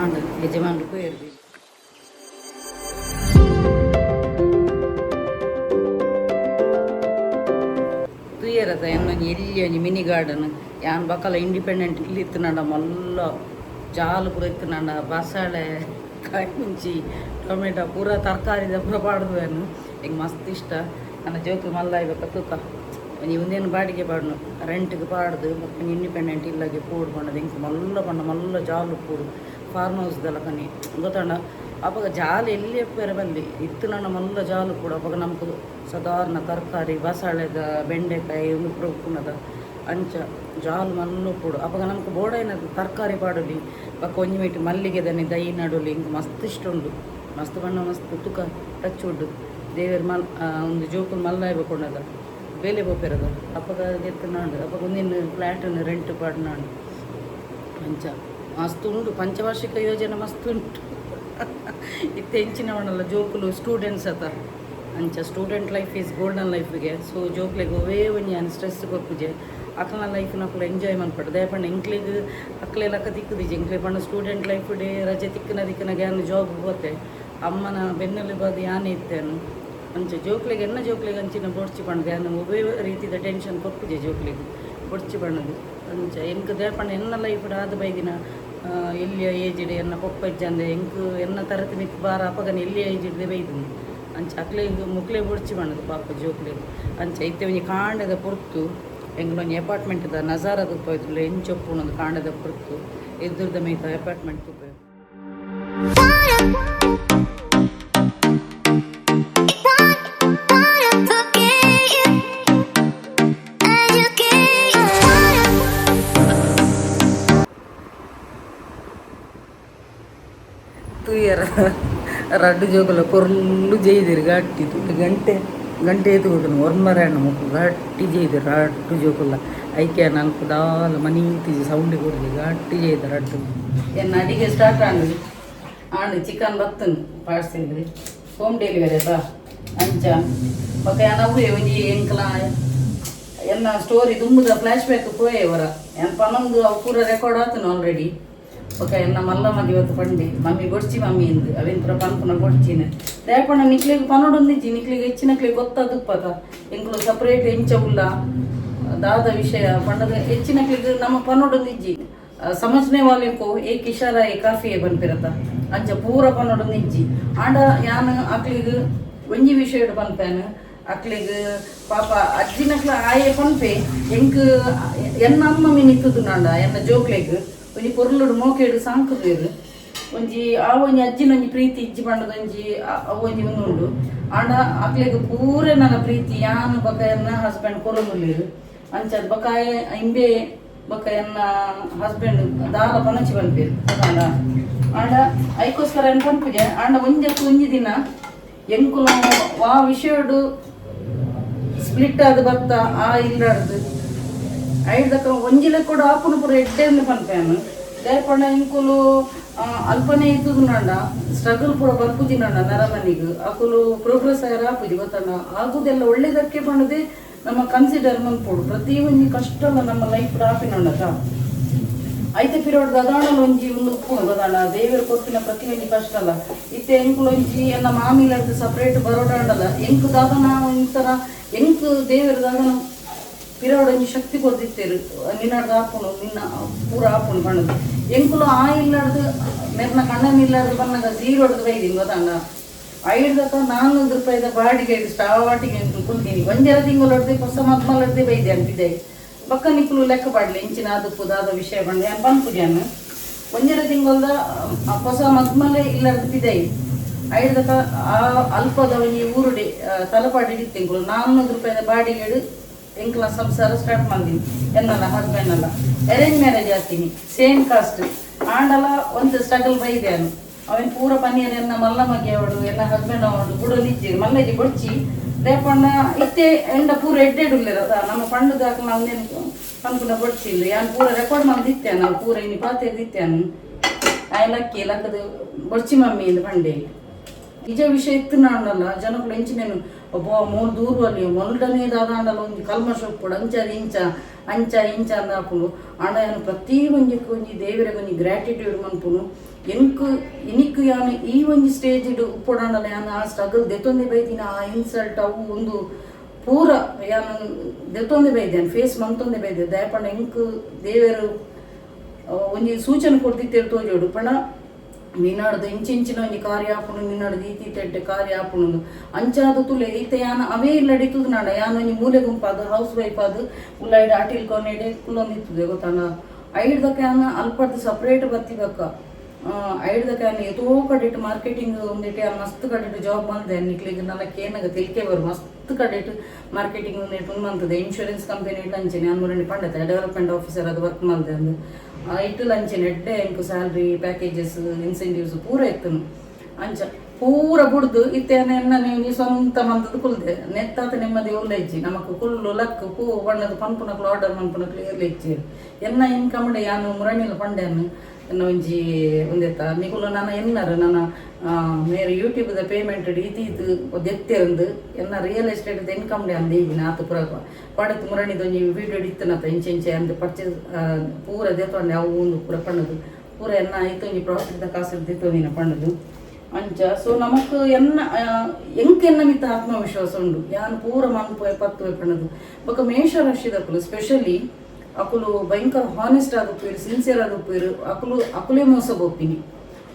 ಆಂಡ ಯಜಮಾನ್ರು ಪೋಯೆರ್. ತೂಯೆರತ ಎನ್ನೊಂಜಿ ಎಲ್ಲಿ ಒಂಜಿ ಮಿನಿ ಗಾರ್ಡನ್. ಯಾನ್ ಬಕಲ ಇಂಡಿಪೆಂಡೆಂಟ್ ಇಲ್ಲಿ ಇತ್ತಿನಂಡ ಮಲ್ಲ ಜಾಲು ಪೂರ ಇತ್ತಿನಂಡ ಬಸಳೆ, ಕಾಯಿ ಮುಂಚಿ, ಟೊಮೆಟೊ ಪೂರ ತರಕಾರಿದ ಪೂರ ಪಾಡ್ದು. ಎಂಕ್ ಮಸ್ತ್ ಇಷ್ಟ. ನನ್ನ ಜೋಕು ಮಲ್ಲ ಬೊಕ್ಕ ತೂಕ ಒಂಜಿ ಉಂದೇನು ಬಾಡಿಗೆ ಪಾಡ್ನು, ರೆಂಟ್ಗೆ ಪಾಡ್ದು ಬೊಕ್ಕ ಒಂಜಿ ಇಂಡಿಪೆಂಡೆಂಟ್ ಇಲ್ಲಗೆ ಪೋಡು ಪಂಡದು. ಎಂಕ್ ಮಲ್ಲ ಪಂಡ ಮಲ್ಲ ಜಾಲು ಪೋಡು, ಫಾರ್ಮ್ ಹೌಸ್ ದಲಕನೆ ಗೊತ್ತಂಡ. ಅಪಗ ಜಾಲು ಎಲ್ಲಿ ಎಪ್ಪೆರೆ ಬಲ್ಲಿ ಇತ್ತಿನಂಡ ಮಲ್ಲ ಜಾಲು ಪೋಡು. ಅಪಗ ನಮ್ಕ್ ಸಾಧಾರಣ ತರಕಾರಿ, ಬಸಳೆದ, ಬೆಂಡೆಕಾಯಿ ಉಂದು ಪೂರ ಉಪ್ಪುನದ. ಅಂಚ ಜಾಲು ಮಲ್ಲ ಪೋಡು. ಅಪಗ ನಮ್ಕ್ ಬೋಡಾಯಿನ ತರಕಾರಿ ಪಾಡೊಲಿ. ಬೊಕ್ಕ ಒಂಜಿ ಮೈಟ್ ಮಲ್ಲಿಗೆದನೆ ದೈ ನಡೊಲಿ. ಎಂಕ್ ಮಸ್ತ್ ಇಷ್ಟ ಉಂಡು, ಮಸ್ತ್ ಪಂಡ ಮಸ್ತ್. ತುಕ ಟಚ್ ವುಡ್ ದೇವೆರ್ ಮಲ್ ಒಂದು ಜೋಕುಲು ಮಲ್ಲ ಕೊಂಡದ ಬೇಲೆ ಪೋಪೆರದ ಅಪಗ ದೆತ್ತುನಾಂಡ್. ಅಪಗ ಒಂದಿನ ಫ್ಲ್ಯಾಟನ್ನು ರೆಂಟ್ ಪಾಡ್ನಾಂಡ್. ಅಂಚ ಮಸ್ತ್ ಉಂಡು, ಪಂಚವಾರ್ಷಿಕ ಯೋಜನೆ ಮಸ್ತ್ ಉಂಟು. ಇತ್ತೆ ಎಂಚಿನ ಮಣ್ಣಲ್ಲ ಜೋಕುಲು ಸ್ಟೂಡೆಂಟ್ಸ್ ಅತ. ಅಂಚ ಸ್ಟೂಡೆಂಟ್ ಲೈಫ್ is golden ಲೈಫ್ಗೆ. ಸೊ ಜೋಕ್ಲೆಗ್ ಒವೇ ಒಂಜಿ ಯಾನ್ ಸ್ಟ್ರೆಸ್ ಕೊರ್ಪುಜೆ. ಅಕ್ಲ್ನ ಲೈಫ್ ನಕುಲು ಎಂಜಾಯ್ ಮನ್ಪಡು. ದಾಯೆ ಪಂಡ ಎಂಕ್ಲೆಗ್ ಅಕ್ಲೆ ಲಕ್ಕ ತಿಕ್ಕುದಿಜಿ. ಎಂಕ್ಲೆ ಪಂಡ ಸ್ಟೂಡೆಂಟ್ ಲೈಫ್ ಡೇ ರಜೆ ತಿಕ್ಕನ ತಿಕ್ಕನ ಯಾನ್ ಜಾಬ್ ಪೋತೆ. ಅಮ್ಮನ ಬೆನ್ನೆಲುಬಾದ್ ಯಾನೇ ಇತ್ತೇನು. ಅಂಚ ಜೋಕ್ಲೆಗ್ ಎನ್ನ ಜೋಕ್ಲೆಗ್ ಅಂಚಿನ ಬೊಡ್ಚಿ ಪಂಡ್ದ್ ಯಾನ್ ಒವ್ವೇ ರೀತಿದ ಟೆನ್ಷನ್ ಕೊರ್ಪುಜೆ ಜೋಕ್ಲೆಗ್, ಬೊಡ್ಚಿ ಪಂಡುದು. ಅಂಚ ಎಂಕ್ ದಾಯೆ ಪಂಡ ಎನ್ನ ಲೈಫ್ ಆದ್ ಬೈದಿನ ಎಲ್ಯ ಏಜ್ಡ್ ಎನ್ನ ಪೊಪ್ಪ ಇಜ್ಜಂದೆ ಎಂಕ್ ಎನ್ನ ತರತಿ ಮಿತ್ತ್ ಬಾರ ಅಪಗನೆ ಎಲ್ಯ ಏಜ್ಡ್ ಬೈದುಂಡು. ಅಂಚ ಅಕ್ಲೆಗ್ ಮೊಕ್ಲೆ ಬೊಡ್ಚಿ ಪಂಡುದು ಪಾಪ ಜೋಕ್ಲೆಗ್. ಅಂಚ ಇತ್ತೆ ಒಂಜಿ ಕಾಂಡೆದ ಪೊರ್ತು. ಎಂಕ್ಲ ಒಂಜಿ ಅಪಾರ್ಟ್ಮೆಂಟ್ ದ ನಜಾರ ತೂಪಾಯ್ತುಲ್ಲ ಎಂಚ ಉಪ್ಪುಂಡು ಕಾಂಡೆದ ಪೊರ್ತು. ಎದುರುದ ಮೈತ ಅಪಾರ್ಟ್ಮೆಂಟ್ ತೂಪೆ. ತೂಯರ ರಡ್ಡ್ ಜೋಕುಲ ಪೊರ್ಲು ಜೈದೆರ್ ಗಟ್ಟಿ ತೂಲೆ. ಗಂಟೆ ಗಂಟೆ ಏತ್ ಕೊರ್ತುಂಡು ಒರ್ಂಬರೆ ಮೊಕ್ಲು ಗಟ್ಟಿ ಜೈದೆರ್ ರಡ್ಡ್ ಜೋಕುಲ. ಐಕೆ ಅಲ್ಪ ದಾಲ ಮನೀತಿಜಿ, ಸೌಂಡ್ ಕೊರ್ಜಿ. ಗಟ್ಟಿ ಜೈದ ರಡ್ಡ್. ಎನ್ನ ಅಡಿಗೆ ಸ್ಟಾರ್ಟ್ ಆಂಡ್ ಆಂಡ್. ಚಿಕನ್ ಬತ್ತುಂಡು ಪಾರ್ಸೆಲ್, ಹೋಮ್ ಡೆಲಿವರಿ ಅದ. ಅಂಚ ಬೊಕ ಯಾನ್ ಅವ್ವೆ ಒಂಜಿ ಎಂಕ್ಲ ಎನ್ನ ಸ್ಟೋರಿ ದುಂಬುದ ಫ್ಲ್ಯಾಶ್ ಬ್ಯಾಕ್ ಪೋಯೆ ಒರ. ಯಾನ್ ಪನೊಂದು ಅವು ಪೂರ ರೆಕಾರ್ಡ್ ಆತುಂಡು ಆಲ್ರೆಡಿ. ಬೊಕ ಎನ್ನ ಮಲ್ಲ ಮಗೆ ಇವತ್ತು ಪಂಡೆ, ಮಮ್ಮಿ ಬೊಡ್ಚಿ ಮಮ್ಮಿ ಇಂದ್, ಅವೆನ್ ಪೂರ ಪನ್ಪುನ ಬೊಡ್ಚಿನ. ದಾಯೆ ಪಂಡ ನಿಕ್ಲೆಗ್ ಪನೊಡೊಂದಿಜ್ಜಿ, ನಿಕ್ಲೆಗ್ ಹೆಚ್ಚಿನಕ್ಲೆಗ್ ಗೊತ್ತಾದುಪ್ಪತ ಎಂಕುಲು ಸಪರೇಟ್ ಎಂಚ ಉಲ್ಲ ದಾದ ವಿಷಯ ಪಂಡದ. ಹೆಚ್ಚಿನಕ್ಲೆಗ್ ನಮ್ಮ ಪನೊಡೊಂದಿಜ್ಜಿ. ಸಮಜ್ನೆ ವಾಲೆ ಕೋ ಏಕ್ ಇಶಾರಾ ಏ ಕಾಫಿ ಪನ್ಪಿರತ, ಅಂಚ ಪೂರ ಪನೊಡೊಂದಿಜ್ಜಿ. ಆಂಡ ಯಾನ್ ಅಕ್ಲೆಗ್ ಒಂಜಿ ವಿಷಯಡ್ ಪನ್ಪೇನ್. ಅಕ್ಲೆಗ್ ಪಾಪ ಅಜ್ಜಿನಕ್ಲ ಆಯೆ ಪನ್ಪೆ ಎಂಕ್ ಎನ್ನ ಅಮ್ಮ ಮೀನ್ ಇತ್ತುದುನಾಂಡ ಎನ್ನ ಜೋಕ್ಲೆಗ್ ಒಂಜಿ ಪೊರ್ಲುಡು ಮೋಕೆಡ್ ಸಾಂಕುದೇರು. ಒಂಜಿ ಆ ಒಂಜಿ ಅಜ್ಜಿನ ಒಂಜಿ ಪ್ರೀತಿ ಇಜ್ಜಿ ಪಂಡದ ಒಂಜಿ ಅವು ಒಂಜಿ ಒಂದು ಉಂಡು. ಆಂಡ ಅಕ್ಲೆಗ್ ಪೂರ ನನ್ನ ಪ್ರೀತಿ ಯಾನ್ ಬೊಕ ಎನ್ನ ಹಸ್ಬೆಂಡ್ ಕೊರೊಂದುಲ್ಲೆರ್. ಅಂಚಾದ್ ಬೊಕ ಆಯೆ ಇಂಬೆ ಬೊಕ ಎನ್ನ ಹಸ್ಬೆಂಡ್ ದಾಲ ಪನಚಿ ಪನ್ಪೆರ್ ಗೊತ್ತಾಂಡ. ಆಂಡ ಐಕೋಸ್ಕರ ಏನ್ ಪನ್ಪುಜೆ. ಆಂಡ ಒಂಜತ್ತು ಒಂಜಿ ದಿನ ಎಂಕುಲು ವಾ ವಿಷಯಡು ಸ್ಪ್ಲಿಟ್ ಆದ್ ಬತ್ತ ಆ ಇಲ್ಲಡ್ದು ಐಡ್ದಕ್ಕ ಒಂಜಿ ಲೆಕ್ಕೊಡು ಆಪುನು ಪೂರ ಎಡ್ಡೆಂದು ಪನ್ಪೇನು. ದಾಯೆ ಪಂಡ ಎಂಕುಲು ಅಲ್ಪನೆ ಇತ್ತುದುನಂಡ ಸ್ಟ್ರಗಲ್ ಪೂರ ಬರ್ಪುಜಿನಂಡ ನರಮನಿಗ್ ಅಕುಲು ಪ್ರೋಗ್ರೆಸ್ ಆಯರ ಆಪುಜಿ ಗೊತ್ತಂಡ. ಆಗುದೆಲ್ಲ ಒಳ್ಳೆದಕ್ಕೆ ಪಂಡದೆ ನಮ್ಮ ಕನ್ಸಿಡರ್ ಮನ್ಪೊಡು. ಪ್ರತಿ ಒಂಜಿ ಕಷ್ಟಲ ನಮ್ಮ ಲೈಫ್ ಆಪಿನಂಡತ. ಐತ ಪಿರೋಡ್ ದಾದಾಣಲ ಒಂಜಿ ಉಂದು ಉಪ್ಪುಂಡು ಗೊತ್ತಾಂಡ. ದೇವೆರ್ ಕೊರ್ಪಿನ ಪ್ರತಿ ಒಂಜಿ ಕಷ್ಟಲ. ಇತ್ತೆ ಎಂಕುಲು ಒಂಜಿ ಎನ್ನ ಮಾಮಿಲರ್ದ್ ಸಪರೇಟ್ ಬರೋಡಾಂಡಲ ಎಂಕ್ ದಾದನ ಒಂಥರ ಎಂಕ್ ದೇವೆರ್ ದಾದನ ಪಿರವುಡು ಒಂಜಿ ಶಕ್ತಿ ಕೊರ್ದಿತ್ತೆರ್, ನಿನ್ನಡ್ದ್ ಆಪುಂಡು, ನಿನ್ನ ಪೂರ ಆಪುಂಡು ಪಂಡುದು. ಎಂಕುಲು ಆ ಇಲ್ಲಡ್ದ್ ಮೆರ್ನ ಕಣ್ಣನ ಇಲ್ಲಡ್ದ್ ಬನ್ನಗ ಝೀರೋಡ್ದು ಬೈದಿನಿ ಗೊತ್ತಾಂಡ. ಐಡ್ದಕ 400 ರೂಪಾಯಿದ ಬಾಡಿಗೆ ಸ್ಟಾರ್ಟಿಂಗ್ ಎಂಕುಲು ಕುಲ್ದಿನಿ. ಒಂಜರ ತಿಂಗಳೊಡ್ದು ಪೊಸ ಮದ್ಮಲಡ್ದೆ ಬೈದೆ ಪಿದಯಿ. ಬೊಕ್ಕ ನಿಕುಲು ಲೆಕ್ಕ ಪಾಡ್ಲೆ ಇಂಚಿನ ಆದುಪ್ಪು ದಾದ ವಿಷಯ ಪಂಡ ಯಾನ್ ಪನ್ಪುಜಾನ್. ಒಂಜರ ತಿಂಗೊಲ್ದ ಪೊಸ ಮದ್ಮಲೆ ಇಲ್ಲಡ್ದು ಪಿದಯಿ. ಐಡ್ದಕ ಆ ಅಲ್ಪದ ಒಂಜಿ ಊರುಡೆ ತಲಪಾಡಿ ಇತ್ತು. ಎಂಕುಲು 400 ರೂಪಾಯಿದ ಬಾಡಿಗೆಡ್ ಎಂಕ್ಲ ಸಂಸಾರ ಸ್ಟಾರ್ಟ್ ಮಲ್ದಿನಿ. ಎನ್ನಲ ಹಸ್ಬೆಂಡ್ ಅಲ್ಲ ಅರೇಂಜ್ ಮ್ಯಾರೇಜ್ ಆತೀನಿ, ಸೇಮ್ ಕಾಸ್ಟ್ ಆಂಡಲ ಒಂತೆ ಸ್ಟ್ರಗಲ್ ಬೈದೆ. ಅವೆನ್ ಪೂರ ಪನಿಯರ್ ಎನ್ನ ಮಲ್ಲ ಮಗೆ ಅವಡು, ಎನ್ನ ಹಸ್ಬೆಂಡ್ ಅವಡು ಬುಡೊಂದಿಜ್ಜೆರ್. ಮಲ್ಲೆಜಿ ಬೊಡ್ಚಿ ದಾಯೆಪಂಡ ಇತ್ತೆ ಎಂಡ ಪೂರ ಎಡ್ಡೆಡ್ ಉಲ್ಲೆರ್ ಅತ. ನಮ್ಮ ಪಂಡುದು ಅಕ್ಲ್ನ ಒಂದೇನು ಪನ್ಪುನ ಬೊಡ್ಚಿ ಇಂದು. ಯಾನ್ ಪೂರ ರೆಕಾರ್ಡ್ ಮಲ್ದಿತ್ತೆ, ನಾವು ಪೂರ ಇನಿ ಪಾತೆರ್ದಿತ್ತೆ. ಆಯೆ ಲಕ್ಕಿ ಲಕ್ಕದು ಬೊಡ್ಚಿ ಮಮ್ಮಿ ಇಂದು ಪಂಡೆ. ನಿಜ ವಿಷಯ ಇತ್ತು ನಾಂಡಲ ಜನಕುಲು ಎಂಚಿನೇನು ಒಬ್ಬ ಮೂಲು ದೂರವಲ್ಲಿ ಮೊಲ್ಡನೇ ದಾದಾಂಡಲ ಒಂಜಿ ಕಲ್ಮಶ ಉಪ್ಪುಡು, ಅಂಚ ಇಂಚ ಅಂಚ ಇಂಚ ಅಂದ್ ಆಪುಂಡು. ಆಂಡ ಯಾನ್ ಪ್ರತಿ ಒಂಜೆಕ್ ಒಂಜಿ ದೇವೆರೆಗ್ ಒಂಜಿ ಗ್ರ್ಯಾಟಿಟ್ಯೂಡ್ ಮನ್ಪುನು. ಎಂಕ್ ಇನಿಕ್ ಯಾನ್ ಈ ಒಂಜಿ ಸ್ಟೇಜ್ ಉಪ್ಪೊಡಾಂಡಲ ಯಾನ್ ಆ ಸ್ಟ್ರಗಲ್ ದೆತ್ತೊಂದೇ ಬೈದಿನ. ಆ ಇನ್ಸಲ್ಟ್ ಅವು ಒಂದು ಪೂರ ಯಾನ್ ದೆತ್ತೊಂದೇ ಬೈದೆ, ಯಾನ್ ಫೇಸ್ ಮಂತೊಂದೇ ಬೈದೆ. ದಯಪಂಡ ಎಂಕ್ ದೇವೆರು ಒಂಜಿ ಸೂಚನೆ ಕೊರ್ದಿತ್ತೇರು ತೋಜೋಡು ಪಂಡ, ನಿನ್ನಡ್ದು ಇಂಚಿಂಚಿನ ಒಂಜಿ ಕಾರ್ಯ ಆಪುಂಡು, ನಿನ್ನಡ್ದು ಈತಿ ಎಡ್ಡೆ ಕಾರ್ಯ ಆಪುಂಡು. ಅಂಚಾದ ತುಲೆ ಇತ್ತೆ ಯಾನ್ ಅವೇ ಇಲ್ಲಡಿತ್ತುದು ನಾಡ ಯಾನ್ ಒಂಜಿ ಮೂಲೆ ಗುಂಪಾದ ಹೌಸ್ ವೈಫ್ ಆದ್ ಉಲ್ಲೈಡ್ ಅಟಿಲ್ ಕೊನೆಡೆ ಕುಲ್ಲೊಂದಿತ್ತುದೆ ಗೊತ್ತಾನ. ಐಡ್ದಕ್ಕ ಯಾನ್ ಅಲ್ಪಡ್ದು ಸಪ್ರೇಟ್ ಬತ್ತಿ ಬಕ್ಕ ಐಡ್ದಕ್ಕ ಯಾನ್ ಏತೋ ಕಡೆಟ್ ಮಾರ್ಕೆಟಿಂಗ್ ಒಂದಿಟ್ಟು ಯಾನ್ ಮಸ್ತ್ ಕಡೆಟ್ ಜಾಬ್ ಮಲ್ದೆ. ನಿಕ್ಲೆಗ್ ನನ್ನ ಕೇನಗ ತೆಲಿಕೆ ಬರು. ಮಸ್ತ್ ಕಡೆಟ್ ಮಾರ್ಕೆಟಿಂಗ್ ಒಂದಿಟ್ಟು ಉಂದು ಮಂತದೆ. ಇನ್ಶೂರೆನ್ಸ್ ಕಂಪನಿ ಇಟ್ಟು ಅಂಚೆನೆ ಯಾನ್ ಮುರಣಿ ಪಂಡತೆ ಡೆವಲಪ್ಮೆಂಟ್ ಆಫೀಸರ್ ಅದು ವರ್ಕ್ ಮಲ್ದೆ ಅಂದು. ಇಟ್ಟುಲ ಅಂಚೆನೆ ಎಡ್ಡೆ ಎಂಕು salary packages, incentives ಪೂರ ಇತ್ತುನು. ಅಂಚ ಪೂರ ಬುಡ್ದು ಇತ್ತೆ ಎನ್ನ ನೀವು ಸ್ವಂತ ಮಂತದ ಕುಲ್ದೆ. ನೆತ್ತಾತ ನೆಮ್ಮದಿ ಉಲ್ಲ ಇಜ್ಜಿ ನಮಕ್. ಕುಲ್ಲು ಲಕ್ಕು ಪೂ ಬಣ್ಣದ ಪನ್ಪುನಕ್ಲು, ಆರ್ಡರ್ ಮನ್ಪುನಕ್ಲು ಏರ್ಲ ಇಜ್ಜಿ. ಎನ್ನ ಇನ್ಕಮ್ ಯಾನು ಮುರಣಿಲ ಪಂಡೆನ್. ಎನ್ನ ಒಂಜಿ ಒಂದೆತ್ತ ನಿಕುಲು ನನ ಎನ್ನರು ನನ್ನ ಮೇರೆ ಯೂಟ್ಯೂಬ್ದ ಪೇಮೆಂಟ್ ಈತಿ ಈತ್ ದೆತ್ತೆರಂದು. ಎನ್ನ real estate income ಅಂದ ಈಗಿನ ಆತು ಪೂರ ಪಡತ್ ಮುರಣಿದ ಒಂಜಿ ವೀಡಿಯೋ ಇತ್ತನತ. ಇಂಚೆ ಇಂಚೆ ಅಂದ್ ಪರ್ಚೇಸ್ ಪೂರ ದೆತ್ತೊಂಡೆ, ಅವು ಒಂದು ಪೂರ ಪಣ್ಣದು ಪೂರ ಎನ್ನ ಐತೊಂಜಿ ಪ್ರಾಫಿಟ್ ದ ಕಾಸು ದೆತ್ತೊಂದಿನ ಪಣ್ಣದು ಅಂಚ. ಸೊ ನಮಕ್ ಎನ್ನ ಎಂಕ್ ಎನ್ನ ಮಿತ್ತ ಆತ್ಮವಿಶ್ವಾಸ ಉಂಡು, ಯಾನ್ ಪೂರ ಮನ್ಪುವೆ ಪತ್ತುವೆ ಪಣ್ಣದು. ಬೊಕ ಮೇಷರಾಶಿದಕುಲು ಸ್ಪೆಷಲಿ ಅಕುಲು ಭಯಂಕರ ಹಾನೆಸ್ಟ್ ಆದುಪ್ಪೇರು, ಸಿನ್ಸಿಯರ್ ಆದುಪ್ಪೇರು. ಅಕುಲು ಅಕುಲೇ ಮೋಸ ಪೋಪಿನಿ.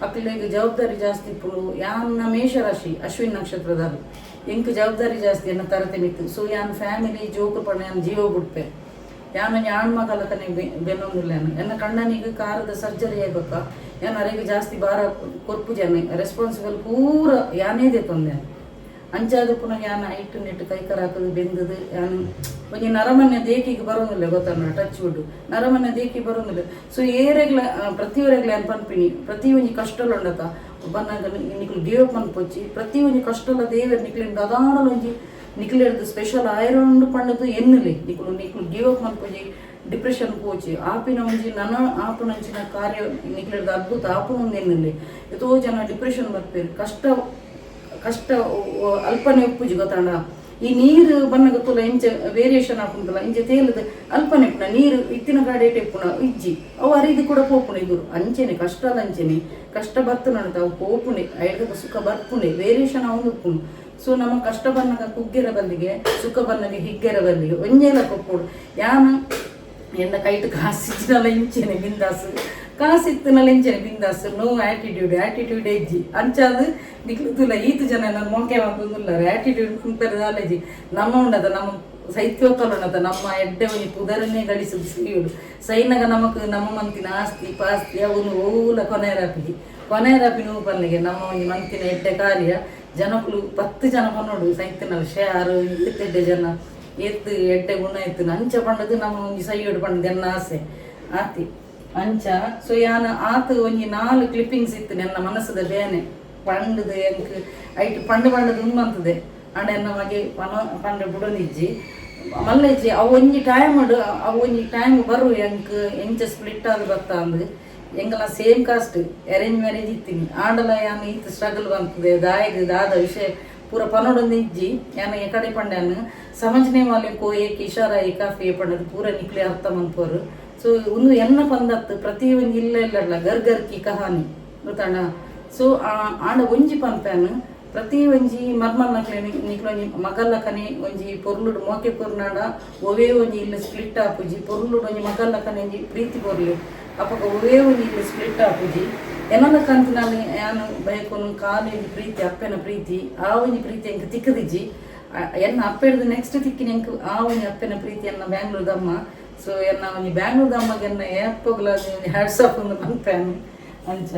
ಅಕುಲೆಗ್ ಜವಾಬ್ದಾರಿ ಜಾಸ್ತಿ ಇಪ್ಪುಂಡು. ಯಾನ್ನ ಮೇಷರಾಶಿ, ಅಶ್ವಿನ್ ನಕ್ಷತ್ರದಾರು. ಎಂಕ್ ಜವಾಬ್ದಾರಿ ಜಾಸ್ತಿ ಎನ್ನ ತರತೆ ಮಿತ್ತು. ಸೊ ಯಾನ್ ಫ್ಯಾಮಿಲಿ ಜೋಕು ಪಂಡ ಯಾನ್ ಜೀವ ಬುಡ್ಪೆ. ಯಾನ್ ಒಂಜಿ ಆಣ್ ಮಗಲಕನೆ ಬೆನ್ನೊಂದುಲ್ಲೇನು. ಎನ್ನ ಕಣ್ಣನಿಗೆ ಕಾರದ ಸರ್ಜರಿ ಆಯ್ಬಕ್ಕ ಯಾನ್ ಅರೆಗ್ ಜಾಸ್ತಿ ಭಾರ ಕೊರ್ಪುಜಾನೆ. ರೆಸ್ಪಾನ್ಸಿಬಲ್ ಪೂರ ಯಾನೇ ದೆತ್ತೊಂದೆ. ಅಂಚಾದ ಪುನಃ ಯಾನ್ ಐಟ್ ನೆಟ್ಟು ಕೈಕರ ಹಾಕುದು ಬೆಂದದು. ಯಾನ್ ಒಂಜಿ ನರಮನೆ ದೇಕಿಗೆ ಬರೋದಿಲ್ಲ ಗೊತ್ತಲ್ಲ. ಟಚ್ ವುಡ್, ನರಮನೆ ದೇಕಿ ಬರೋದಿಲ್ಲ. ಸೊ ಏರೆಗ್ಲ ಪ್ರತಿಯೊರೆಗ್ಲ ಯಾನ್ ಪನ್ಪಿನಿ, ಪ್ರತಿ ಒಂಜಿ ಕಷ್ಟಲ ಉಂಡತ ಬನ್ನಗ ನಿಕ್ಲು ಗಿವ್ ಅಪ್ ಮನ್ಪೊಚ್ಚಿ. ಪ್ರತಿ ಒಂಜಿ ಕಷ್ಟಲ ದೇವೆರ್ ನಿಕ್ಲಿನ ದಾದಾನಲ ಒಂಜಿ ನಿಕ್ಲೆರ್ದು ಸ್ಪೆಷಲ್ ಆಯ್ರೋಂಡು ಪಂಡದು ಎನ್ನುಲೆ. ನಿಕುಲು ನಿಕ್ಲು ಗಿವ್ ಅಪ್ ಮನ್ಪೊಜಿ, ಡಿಪ್ರೆಷನ್ ಪೋಚಿ. ಆಪಿನ ಒಂಜಿ ನನ ಆಪುನಂಚಿನ ಕಾರ್ಯ ನಿಕ್ಲೆರ್ದು ಅದ್ಭುತ ಆಪುನ ಎನ್ನುಲೆ. ಎತೋ ಜನ ಡಿಪ್ರೆಷನ್ ಬರ್ಪೇರು. ಕಷ್ಟ ಕಷ್ಟ ಅಲ್ಪನೆ ಉಪ್ಪುಜಿ ಗೊತ್ತಾಂಡ. ಈ ನೀರು ಬನ್ನಗ ತುಲ ಇಂಚ ವೇರಿಯೇಷನ್ ಆಪುಂಡಲ್ಲ, ಇಂಚ ತೇಲದ ಅಲ್ಪನೆ ಇಪ್ಪುನ ನೀರು ಇತ್ತಿನ ಗಾಡಿ ಇಪ್ಪುನ ಇಜ್ಜಿ, ಅವು ಅರಿದು ಕೂಡ ಪೋಪುಂಡು ಇದುರು. ಅಂಚೆನೆ ಕಷ್ಟದ ಅಂಚೆನೆ ಕಷ್ಟ ಬತ್ತುನಂತ ಅವು ಪೋಪುಂಡೆ, ಐಡ್ದಕ ಸುಖ ಬರ್ಪುಂಡೆ, ವೇರಿಯೇಷನ್ ಅವನು ಉಪ್ಪುಂಡು. ಸೊ ನಮ್ಮ ಕಷ್ಟ ಬನ್ನಗ ಕುಗ್ಗೆರ ಬಲ್ಲಿಗೆ, ಸುಖ ಬನ್ನಗ ಹಿಗ್ಗೆರ ಬಲ್ಲಿಗೆ, ಒಂಜೇಲ ಕೊಪ್ಪುಡು. ಯಾನ್ ಎನ್ನ ಕೈಟ್ ಕಾಸಿತ್ತಿನಲ್ಲ ಇಂಚೆನೆ ಬಿಂದಾಸ್, ಕಾಸಿತ್ತಿನಲ್ಲ ಇಂಚೆನೆ ಬಿಂದಾಸ್. No attitude, attitude ಇಜ್ಜಿ. ಅಂಚಾದ್ ನಿಕ್ಲು ತುಲ ಈತ್ ಜನ ನನ್ನ ಮೊಂಕೆ ಮಂತೊಂದುಲ್ಲಾರ. ಆಟಿಟ್ಯೂಡ್ ಕುಂಪೆರೆ ದಾಲೇಜಿ. ನಮ್ಮ ಉಂಡದ ನಮ್ಮ ಸೈತ್ಯೋಕಲ್ ಉಂಡದ ನಮ್ಮ ಎಡ್ಡೆ ಒಂಜಿ ಪುದರನ್ನೇ ಗಳಿಸುದು ಸೈಯುಡು. ಸೈನಗ ನಮಕ್ ನಮ್ಮ ಮಂತಿನ ಆಸ್ತಿ ಪಾಸ್ತಿ ಅವನು ಓಲ ಕೊನೆಯರಾಪಿಗೆ ಕೊನೆಯರಾಪಿ ನೋವು ಪನ್ನಿಗೆ. ನಮ್ಮ ಒಂಜಿ ಮಂತಿನ ಎಡ್ಡೆ ಕಾರ್ಯ ಜನಕುಲು 10 ಜನ ಪನ್ನೋಡು, ಸೈತಿನಲ್ಲ ಶೇರು ಏತ್ ಎಡ್ಡೆ ಜನ, ಏತ್ ಎಡ್ಡೆ ಗುಣ ಇತ್ತು ಅಂಚ ಪಂಡದು ನಮ್ಮ ಒಂಜಿ ಸೈಯೋಡು ಪಂಡದು ಎನ್ನ ಆಸೆ ಆತಿ ಅಂಚ. ಸೊ ಯಾನ್ ಆತ್ ಒಂಜಿ ನಾಲ್ ಕ್ಲಿಪ್ಪಿಂಗ್ಸ್ ಇತ್ತು. ನನ್ನ ಮನಸ್ಸದ ಬೇನೆ ಪಂಡದು ಎಂಕ್ ಐಟ್ ಪಂಡು ಪಂಡದು ಉಂದು ಅಂಡ ಎನ್ನ ಮಗೆ ಪನ ಪಂಡ ಬುಡೊಂದಿಜ್ಜಿ ಮಲ್ಲೆಜ್ಜಿ. ಅವು ಒಂಜಿ ಟೈಮ್ ಅವು ಒಂಜಿ ಟೈಮ್ ಬರು ಎಂಕ್ ಎಂಚ ಸ್ಪ್ಲಿಟ್ ಆದ್ ಬತ್ತ ಅಂದ್. ಎಂಕಲ same cost arrange marriage ಇತ್ತೀನಿ. ಆಂಡಲ ಯಾನ್ ಈತ್ ಸ್ಟ್ರಗಲ್ ಬಂತದೆ ದಾಯಗ್ ದಾದ ವಿಷಯ ಪೂರ ಪನೊಡೊಂದು ಇಜ್ಜಿ. ಯಾನ್ ಎಕಡೆ ಪಂಡ್ಯಾನ್, समझने वाले को एक इशारा ही काफी ಪಂಡದು. ಪೂರ ನಿಕ್ಲೆ ಅರ್ಥ ಮನ್ಪೋರು. ಸೊ ಉಂದು ಎನ್ನ ಪಂದತ್ತು ಪ್ರತಿ ಒಂಜಿ ಇಲ್ಲ ಇಲ್ಲ ಗರ್ ಗರ್ ಕಿ ಕಹಾನಿ ಗೊತ್ತಾಂಡ. ಸೊ ಆಂಡ ಒಂಜಿ ಪನ್ಪೇನ್, ಪ್ರತಿ ಒಂಜಿ ಮರ್ಮಲ್ನಕ್ಲೆ ನಿಕ್ಲೊಂಜಿ ಮಗಲ್ಲಕನೆ ಒಂಜಿ ಪೊರ್ಲುಡು ಮೋಕೆ ಕೊರ್ನಾಡ ಒವೇ ಒಂಜಿ ಇಲ್ಲ ಸ್ಪ್ಲಿಟ್ ಆಪುಜಿ. ಪೊರ್ಲುಡು ಒಂಜಿ ಮಗಲ್ಲಕನೆ ಒಂಜಿ ಪ್ರೀತಿ ಕೊರ್ಲಿ, ಅಪಗ ಒವೇ ಒಂಜಿ ಇಲ್ಲ ಸ್ಪ್ಲಿಟ್ ಆಪುಜಿ. ಎನ್ನಲ ಕಂತಿನಲ್ಲಿ ಯಾನು ಬಯಕೊನು ಕಾಲು ಒಂಜಿ ಪ್ರೀತಿ, ಅಪ್ಪೆನ ಪ್ರೀತಿ, ಆ ಒಂಜಿ ಪ್ರೀತಿ ಎಂಕ್ ತಿಕ್ಕದಿಜ್ಜಿ. ಎನ್ನ ಅಪ್ಪೆಡ್ದು ನೆಕ್ಸ್ಟ್ ತಿಕ್ಕಿನ ಎಂಕ್ ಆ ಒಂಜಿ ಅಪ್ಪೆನ ಪ್ರೀತಿ ಎನ್ನ ಬ್ಯಾಂಗ್ಳೂರ್ದಮ್ಮ. ಸೊ ಎನ್ನ ಒಂಜಿ ಬ್ಯಾಂಗ್ಳೂರ್ದಮ್ಮಗೆ ಎನ್ನ ಏಪೊಗ್ಲ ಹ್ಯಾಟ್ಸ್ ಆಫ್ ಒಂದು ಪನ್ಪೇನು. ಅಂಚ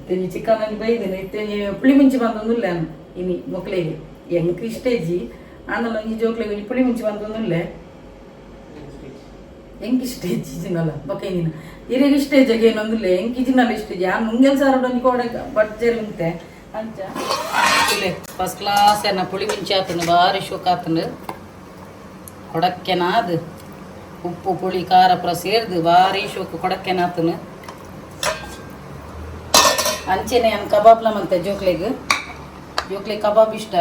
ಇತ್ತೆ ಚಿಕನ್ ಒಂಜಿ ಬೈದಿನಿ, ಇತ್ತೆ ಪುಳಿ ಮುಂಚಿ ಬಂದೊಂದುಲ್ಲೆ ಇನಿ ಮೊಕ್ಲೆಗೆ. ಎಂಕ್ ಇಷ್ಟ ಇಜ್ಜಿ, ಆಂಡಲ ಒಂಜಿ ಜೋಕ್ಲೆಗೆ ಒಂಜಿ ಪುಳಿ ಮುಂಚಿ ಬಂದೊಂದುಲ್ಲೆ. ಎಂಕ್ ಇಷ್ಟ ಇಜ್ಜಿ ಜಿನಲ ಬೊಕ ಇಂದಿನ ಇರೆಗ್ ಇಷ್ಟ ಇಜ್ಜಗೆ ಏನೊಂದುಲ್ಲೆ, ಎಂಕ್ ಇಜಿನಲ ಇಷ್ಟ ಇಜ್ಜಿ. ಯಾನ್ ಮುಂಗೆಲ್ ಸಾರಡ್ ಒಂಜಿ ಕೋಡೆ ಬಡ್ಜೆರ್ ಉಂತೆ. ಅಂಚ ಫಸ್ಟ್ ಕ್ಲಾಸ್ ಎನ್ನ ಪುಳಿ ಮುಂಚಿ ಆತನು, ಬಾರಿ ಶೋಕ್ ಆತನು. ಕೊಡಕ್ಕೆನಾದ್ ಉಪ್ಪು ಪುಳಿ ಖಾರ ಪೂರ ಸೇರ್ದು ಬಾರಿ ಶೋಕು ಕೊಡಕ್ಕೆನಾತನು. ಅಂಚೆನೆ ಯಾನ್ ಕಬಾಬ್ಲ ಮಂತೆ ಜೋಕ್ಲೆಗ್, ಜೋಕ್ಲೆಗ್ ಕಬಾಬ್ ಇಷ್ಟ.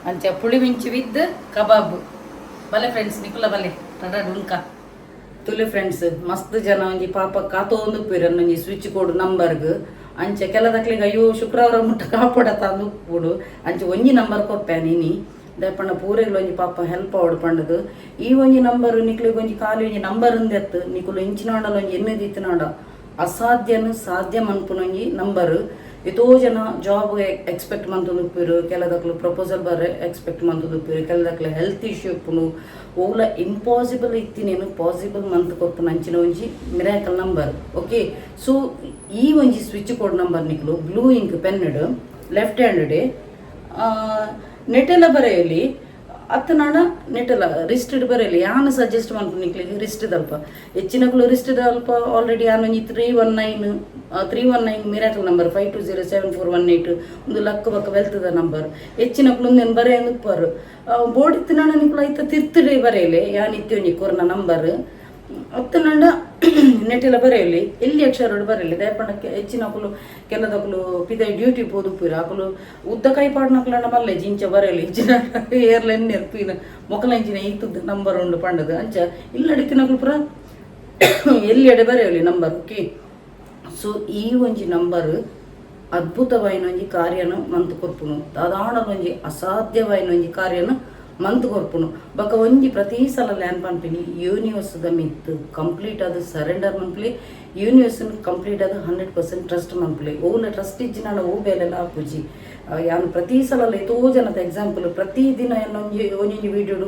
ಅಂಚ ಪುಳಿ ಮಿಂಚಿ ವಿತ್ ಕಬಾಬ್. ಬಲೆ ಫ್ರೆಂಡ್ಸ್, ನಿಕುಲ ಬಲೆ ತಡ ಡುಂಕ ತುಲೆ. ಫ್ರೆಂಡ್ಸ್, ಮಸ್ತ್ ಜನ ಒಂಜಿ ಪಾಪ ಕಾತೊಂದು ಉಪ್ಪುವೆರ್ ಒಂಜಿ ಸ್ವಿಚ್ ಕೋಡ್ ನಂಬರ್ಗ್. ಅಂಚ ಕೆಲದಕ್ಲೆಗ್ ಅಯ್ಯೋ ಶುಕ್ರವಾರ ಮುಟ್ಟ ಕಾಪೊಡ ಅಂದ್ ಉಪ್ಪುಡು. ಅಂಚ ಒಂಜಿ ನಂಬರ್ ಕೊರ್ಪೆ ಇನಿ, ದಾಯೆ ಪೂರೆಗ್ಲ ಒಂಜಿ ಪಾಪ ಹೆಲ್ಪ್ ಆವಡ್ ಪಂಡದು. ಈ ಒಂಜಿ ನಂಬರ್ ನಿಕ್ಲೆಗ್ ಒಂಜಿ ಖಾಲಿ ಒಂಜಿ ನಂಬರ್ ಉಂದೆತ್ತು, ನಿಕುಲು ಇಂಚಿನಾಂಡಲ ಒಂಜಿ ಎನ್ನೆದಿತ್ತಿನಾಂಡ ಅಸಾಧ್ಯನು ಸಾಧ್ಯ ಮನ್ಪುನ ಒಂಜಿ ನಂಬರ್. ಏತೋ ಜನ ಜಾಬ್ ಎಕ್ಸ್ಪೆಕ್ಟ್ ಮಂತೊಂದು ಉಪ್ಪುವೆರ್, ಕೆಲದಕ್ಲು ಪ್ರಪೋಸಲ್ ಬರ್ರೆ ಎಕ್ಸ್ಪೆಕ್ಟ್ ಮಂತೊಂದು ಉಪ್ಪುವೆರ್, ಕೆಲದಕ್ಲು ಹೆಲ್ತ್ ಇಶ್ಯೂ ಉಪ್ಪುಂಡು. ಓಲ ಇಂಪಾಸಿಬಲ್ ಇತ್ತಿನೇನು ಪಾಸಿಬಲ್ ಮಂತ್ ಕೊರ್ಪುನ ಅಂಚಿನ ಒಂಜಿ ಮಿರಾಕಲ್ ನಂಬರ್. ಓಕೆ, ಸೊ ಈ ಒಂಜಿ ಸ್ವಿಚ್ ಕೋಡ್ ನಂಬರ್ ನಿಕ್ಲು ಬ್ಲೂ ಇಂಕ್ ಪೆನ್ಡ್ ಲೆಫ್ಟ್ ಹ್ಯಾಂಡ್ ನೆಟೆಲ ಬರೆಯಲಿ, ಅತ್ತನಾಡ ನೆಟೆಲ ರಿಸ್ಟ್ ಬರೆಯಲಿ. ಯಾನ್ ಸಜೆಸ್ಟ್ ಮನ್ಪುನ ನಿಕ್ಲೆಗ್ ರಿಸ್ಟ್ ದಲ್ಪ. ಹೆಚ್ಚಿನಕುಲು ರಿಸ್ಟ್ ದಲ್ಪ ಆಲ್ರೆಡಿ ಯಾನ್ ಒಂಜಿ 319, 319 miracle number, 5207418 ಒಂದು ಲಕ್ ಬೊಕ್ಕ ವೆಲ್ತ್ದ ನಂಬರ್. ಹೆಚ್ಚಿನಕುಲು ಉಂದೆನ್ ಬರೆಯೊಂದು ಉಪ್ಪರು. ಬೋರ್ಡ್ ಇತ್ತಿನಾಡ ನಿಕುಲು ಐತ ತಿರ್ತುಡೆ ಬರೆಯಲೆ. ಯಾನ್ ಇತ್ತೆ ಒಂಜಿ ಕೊರ್ನ ನಂಬರ್ ಅತ್ತನಾಂಡ ನೆಟೆಲ ಬರೆಯಲಿ, ಎಲ್ಲಿ ಅಕ್ಷರಡು ಬರೆಯಲಿ. ದಾಯೆ ಹೆಚ್ಚಿನಕುಲು ಕೆಲದಕುಲು ಪಿದೈ ಡ್ಯೂಟಿ ಪೋದು ಉಪ್ಪುವೆರ್, ಅಕುಲು ಉದ್ದ ಕೈ ಪಾಡ್ನಕುಲಂಡ ಮಲ್ಲೆ ಜಿಂಚ ಬರೆಯಲಿ. ಹೆಚ್ಚಿನ ಏರ್ಲ ಎನ್ನೆರ್ ಪೀನ ಮೊಕಲ ಇಂಚಿನ ಈತುದ್ದ ನಂಬರ್ ಉಂಡು ಪಂಡದು. ಅಂಚ ಇಲ್ಲಡಿತ್ತಿನಕುಲು ಪೂರ ಎಲ್ಲಿ ಎಡೆ ಬರೆಯಲಿ ನಂಬರ್. ಓಕೆ, ಸೊ ಈ ಒಂಜಿ ನಂಬರ್ ಅದ್ಭುತವಾಯಿನ ಒಂಜಿ ಕಾರ್ಯನ ಮಂತ್ ಕೊರ್ಪುನು, ದಾದಾಂಡಲ ಒಂಜಿ ಅಸಾಧ್ಯವಾಯಿನ ಒಂಜಿ ಕಾರ್ಯನ ಮಂತ್ ಕೊರ್ಪುನು. ಬೊಕ ಒಂಜಿ ಪ್ರತಿ ಸಲ ಲ್ಯಾನ್ ಪನ್ಪಿನಿ, ಯೂನಿವರ್ಸ್ ದ ಮಿತ್ ಕಂಪ್ಲೀಟ್ ಅದು ಸರೆಂಡರ್ ಮನ್ಪುಲೆ. ಯೂನಿವರ್ಸ್ ಕಂಪ್ಲೀಟ್ ಅದು 100% ಟ್ರಸ್ಟ್ ಮನ್ಪುಲೆ. ಓಲ ಟ್ರಸ್ಟ್ ಇಜ್ಜಿನಾಂಡ ಓ ಬೇಲೆಲ ಆಪುಜಿ. ಯಾನ್ ಪ್ರತಿ ಸಲ ಏತೋ ಜನತ ಎಕ್ಸಾಂಪಲ್ ಪ್ರತಿ ದಿನ ಒಂಜಿ ಒಂಜೊಂಜಿ ವೀಡಿಯೋಡು,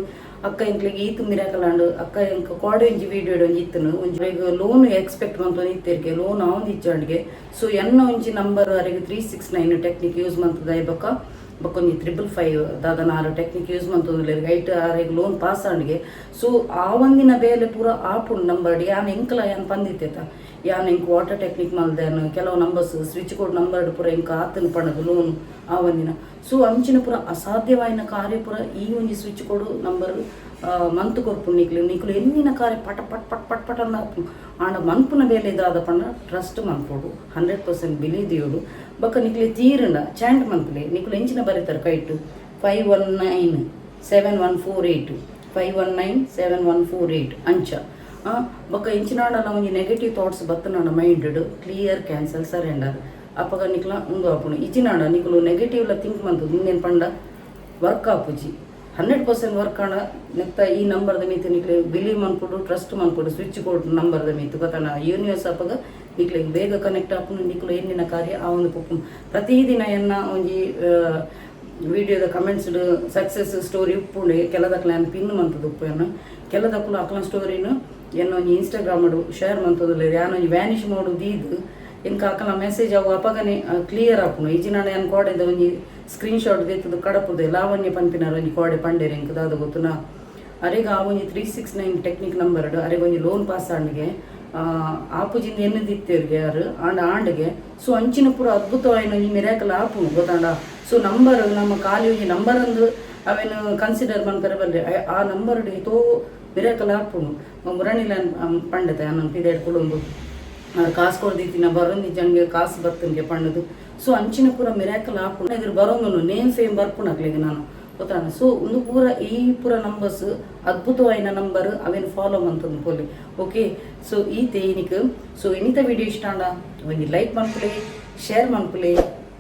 ಅಕ್ಕ ಎಂಕ್ಲೆಗ್ ಈತ್ ಮಿರಾಕಲ್ ಆಂಡ್ ಅಕ್ಕ, ಎಂಕ್ ಕೋಡೆ ಒಂಜಿ ವೀಡಿಯೋ ಒಂಜಿ ಇತ್ತನು, ಒಂಜಿ ಲೋನ್ ಎಕ್ಸ್ಪೆಕ್ಟ್ ಮಂತೊಂದು ಇತ್ತೆರ್ಗೆ, ಲೋನ್ ಆವೊಂದು ಇಜ್ಜಾಂಡ್ಗೆ. ಸೊ ಎನ್ನ ಒಂಜಿ ನಂಬರ್ ಅರೆಗ್ 369 ಟೆಕ್ನಿಕ್ ಯೂಸ್ ಮಂತದ ಬೊಕ್ಕ ಬೊಕ್ಕ ಒಂಜಿ 555 ದಾದನಾರು ಟೆಕ್ನಿಕ್ ಯೂಸ್ ಮಂತೊಂದುಲ್ಲೆರ್. ಐಟ್ ಆರೆಗ್ ಲೋನ್ ಪಾಸ್ ಆಂಡ್ಗೆ. ಸೊ ಆ ಒಂದಿನ ಬೇಲೆ ಪೂರ ಆಪುಂಡು ನಂಬರ್. ಯಾನ್ ಎಂಕ್ಲ ಯಾನ್ ಪಂದಿತ್ತೆತ, ಯಾನ್ ಎಂಕ್ ವಾಟರ್ ಟೆಕ್ನಿಕ್ ಮಲ್ದೇನು, ಕೆಲವು ನಂಬರ್ಸ್ ಸ್ವಿಚ್ ಕೋಡ್ ನಂಬರ್ ಪೂರ ಎಂಕ್ ಆತನ ಪಣದು ಲೋನ್ ಆ ಒಂದಿನ. ಸೊ ಅಂಚಿನ ಪೂರ ಅಸಾಧ್ಯವಾಯಿನ ಕಾರ್ಯ ಪೂರ ಈ ಒಂಜಿ ಸ್ವಿಚ್ ಕೋಡ್ ನಂಬರ್ ಮಂತ್ ಕೊರ್ಪುಂಡು ನಿಕ್ಲು. ನಿಕ್ಲು ಎನ್ನಿನ ಕಾರ್ಯ ಪಟ ಪಟ್ ಪಟ್ ಪಟ್ ಪಟ್ ಅಂದ್ ಆಪುಂಡು. ಆಂಡ ಮನ್ಪುನ ಬೇಲೆ ಇದಾದ ಪಂಡ ಟ್ರಸ್ಟ್ ಮನ್ಪೊಡು, 100% ಬಿಲೀವ್ ದಿಯೋಡು. ಬೊಕ್ಕ ನಿಕ್ಲೆ ತೀರಂಡ ಚಾಂಟ್ ಮನ್ಪುಲೆ. ನಿಕ್ಲು ಎಂಚಿನ ಬರೀತಾರೆ ಕೈಟ್ 5197148, 5197148 ಅಂಚ. ಬೊಕ್ಕ ಎಂಚಿನಾಂಡಲ ಒಂಜಿ ನೆಗೆಟಿವ್ ಥಾಟ್ಸ್ ಬತ್ತನಾಂಡ ಮೈಂಡ್ ಕ್ಲಿಯರ್, ಕ್ಯಾನ್ಸಲ್, ಸರೆಂಡರ್. ಅಪಗ ನಿಕ್ಲ ಉಂದು ಆಪುಂಡು. ಇಜಿನಾಂಡ ನಿಕುಲು ನೆಗೆಟಿವ್ಲ ಥಿಂಕ್ ಮಂತುದು ಇಂದೇನು ಪಂಡ ವರ್ಕ್ ಆಪುಜಿ. 100% ವರ್ಕ್ ಆಂಡ ನೆತ್ತ ಈ ನಂಬರ್ದ ಮಿತ್ ನಿಕ್ಲೆ ಬಿಲೀವ್ ಮನ್ಪೊಡು, ಟ್ರಸ್ಟ್ ಮನ್ಪೊಡು ಸ್ವಿಚ್ ಕೋಡ್ ನಂಬರ್ದ ಮಿತ್ ಗೊತ್ತನ. ಯೂನಿವರ್ಸ್ ಅಪಗ ನಿಕ್ಲೆಗ್ ಬೇಗ ಕನೆಕ್ಟ್ ಆಪುಂಡು. ನಿಕ್ಲು ಎನ್ನಿನ ಕಾರ್ಯ ಆ ಒಂದು ಪೊಪ್ಪುಂಡು. ಪ್ರತಿದಿನ ಎನ್ನ ಒಂಜಿ ವಿಡಿಯೋದ ಕಮೆಂಟ್ಸ್ ಸಕ್ಸಸ್ ಸ್ಟೋರಿ ಉಪ್ಪುಂಡು. ಕೆಲದಕ್ಲೆ ಯಾನ್ ಪಿನ್ ಮಂತುದು ಉಪ್ಪುನು, ಕೆಲದಕ್ಕಲು ಅಕ್ಲ ಸ್ಟೋರಿನು ಎನ್ನ ಒಂಜಿ ಇನ್ಸ್ಟಾಗ್ರಾಮ್ ಶೇರ್ ಮಂತುದುಲ್ಲೆರ್. ಯಾನ್ ಒಂಜಿ ವ್ಯಾನಿಶ್ ಮೋಡ್ ದೀದ್ ಎಂಕ್ ಅಕಲ್ನ ಮೆಸೇಜ್ ಅವು ಅಪಗನೆ ಕ್ಲಿಯರ್ ಆಪುಂಡು. ಇಜಿನಾಂಡ ಯಾನ್ ಕೋಡೆದ ಒಂಜಿ ಸ್ಕ್ರೀನ್ ಶಾಟ್ ದೆತ್ತುದು ಕಡಪುದೆ. ಲಾವಣ್ಯ ಪನ್ಪಿನಾರ್ ಒಂಜಿ ಕೋಡೆ ಪಂಡೇರ್ ಎಂಕ್ ದಾದ ಗೊತ್ತುನಾ, ಅರೆಗ್ ಆ ಒಂಜಿ 369 ಟೆಕ್ನಿಕ್ ನಂಬರ್ ಅರೆಗ್ ಒಂಜಿ ಲೋನ್ ಪಾಸ್ ಆಂಡ್ಗೆ. ಆಪುಜಿಂದ ಎನ್ನದಿತ್ತೆರ್ಗೆ ಯಾರು ಆಂಡ ಆಂಡ್ಗೆ. ಸೊ ಅಂಚಿನ ಪೂರ ಅದ್ಭುತವಾಯಿನ ಒಂಜಿ ಮಿರಾಕಲ್ ಆಪುಂಡು ಗೊತ್ತಾಂಡ. ಸೊ ನಂಬರ್ ನಮ್ಮ ಖಾಲಿ ಒಂಜಿ ನಂಬರ್ ಅಂದು ಅವೇನು ಕನ್ಸಿಡರ್ ಮನ್ಪೆರೆ ಬಲ್ಲೆ. ಆ ನಂಬರ್ ಏತೋ ಮಿರಾಕಲ್ ಆಪುಂಡು. ಮುರಣಿಲ ಪಂಡತೆ ಯಾನ್ ಪಿದೈಡ್ ಕುಡೊಂದು ಕಾಸು ಕೊರ್ದಿತ್ತಿನ ಬರೊಂದಿ ಜನಗೆ ಕಾಸು ಬತ್ತನ್ಗೆ ಪಂಡದು. ಸೊ ಅಂಚಿನ ಪೂರ ಮಿರಾಕಲ್ ಆಪುಂಡು. ಇದ್ರ ಬರೊಂದು ನೇಮ್ ಫೇಮ್ ಬರ್ಪುಂಡು ಅಕ್ಲೆಗ್. ನಾನು ಗೊತ್ತಾಂಡ? ಸೊ ಉಂದು ಪೂರ, ಈ ಪೂರ ನಂಬರ್ಸ್ ಅದ್ಭುತವಾಯಿನ ನಂಬರ್. ಅವೆನ್ ಫಾಲೋ ಮಂತೊಂದು ಪೋಲೆ. ಓಕೆ, ಸೊ ಈತೆ ಇನಿಕ್. ಸೊ ಇನಿತ ವಿಡಿಯೋ ಇಷ್ಟ ಆಂಡ ಒಂಜಿ ಲೈಕ್ ಮನ್ಪುಲೆ, ಶೇರ್ ಮನ್ಪುಲೆ,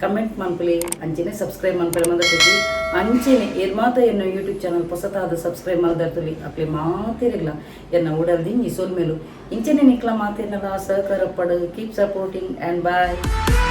ಕಮೆಂಟ್ ಮನ್ಪುಲೆ, ಅಂಚೆನೆ ಸಬ್ಸ್ಕ್ರೈಬ್ ಮನ್ಪುಲೆ ಮಂದಕ್ಕೆ. ಅಂಚೆನೆ ಏರ್ ಮಾತ ಎನ್ನ ಯೂಟ್ಯೂಬ್ ಚಾನಲ್ ಪೊಸತಾದ ಸಬ್ಸ್ಕ್ರೈಬ್ ಮಲ್ದರ್ತುಲಿ, ಅಕ್ಲೆ ಮಾತೆರೆಗ್ಲ ಎನ್ನ ಉಡಲ್ ದಿಂಜಿ ಸೊಲ್ಮೆಲು. ಇಂಚೆನೆ ನಿಕ್ಲ ಮಾತೆರ್ನಲ ಸಹಕಾರ ಪಡು. Keep supporting and bye.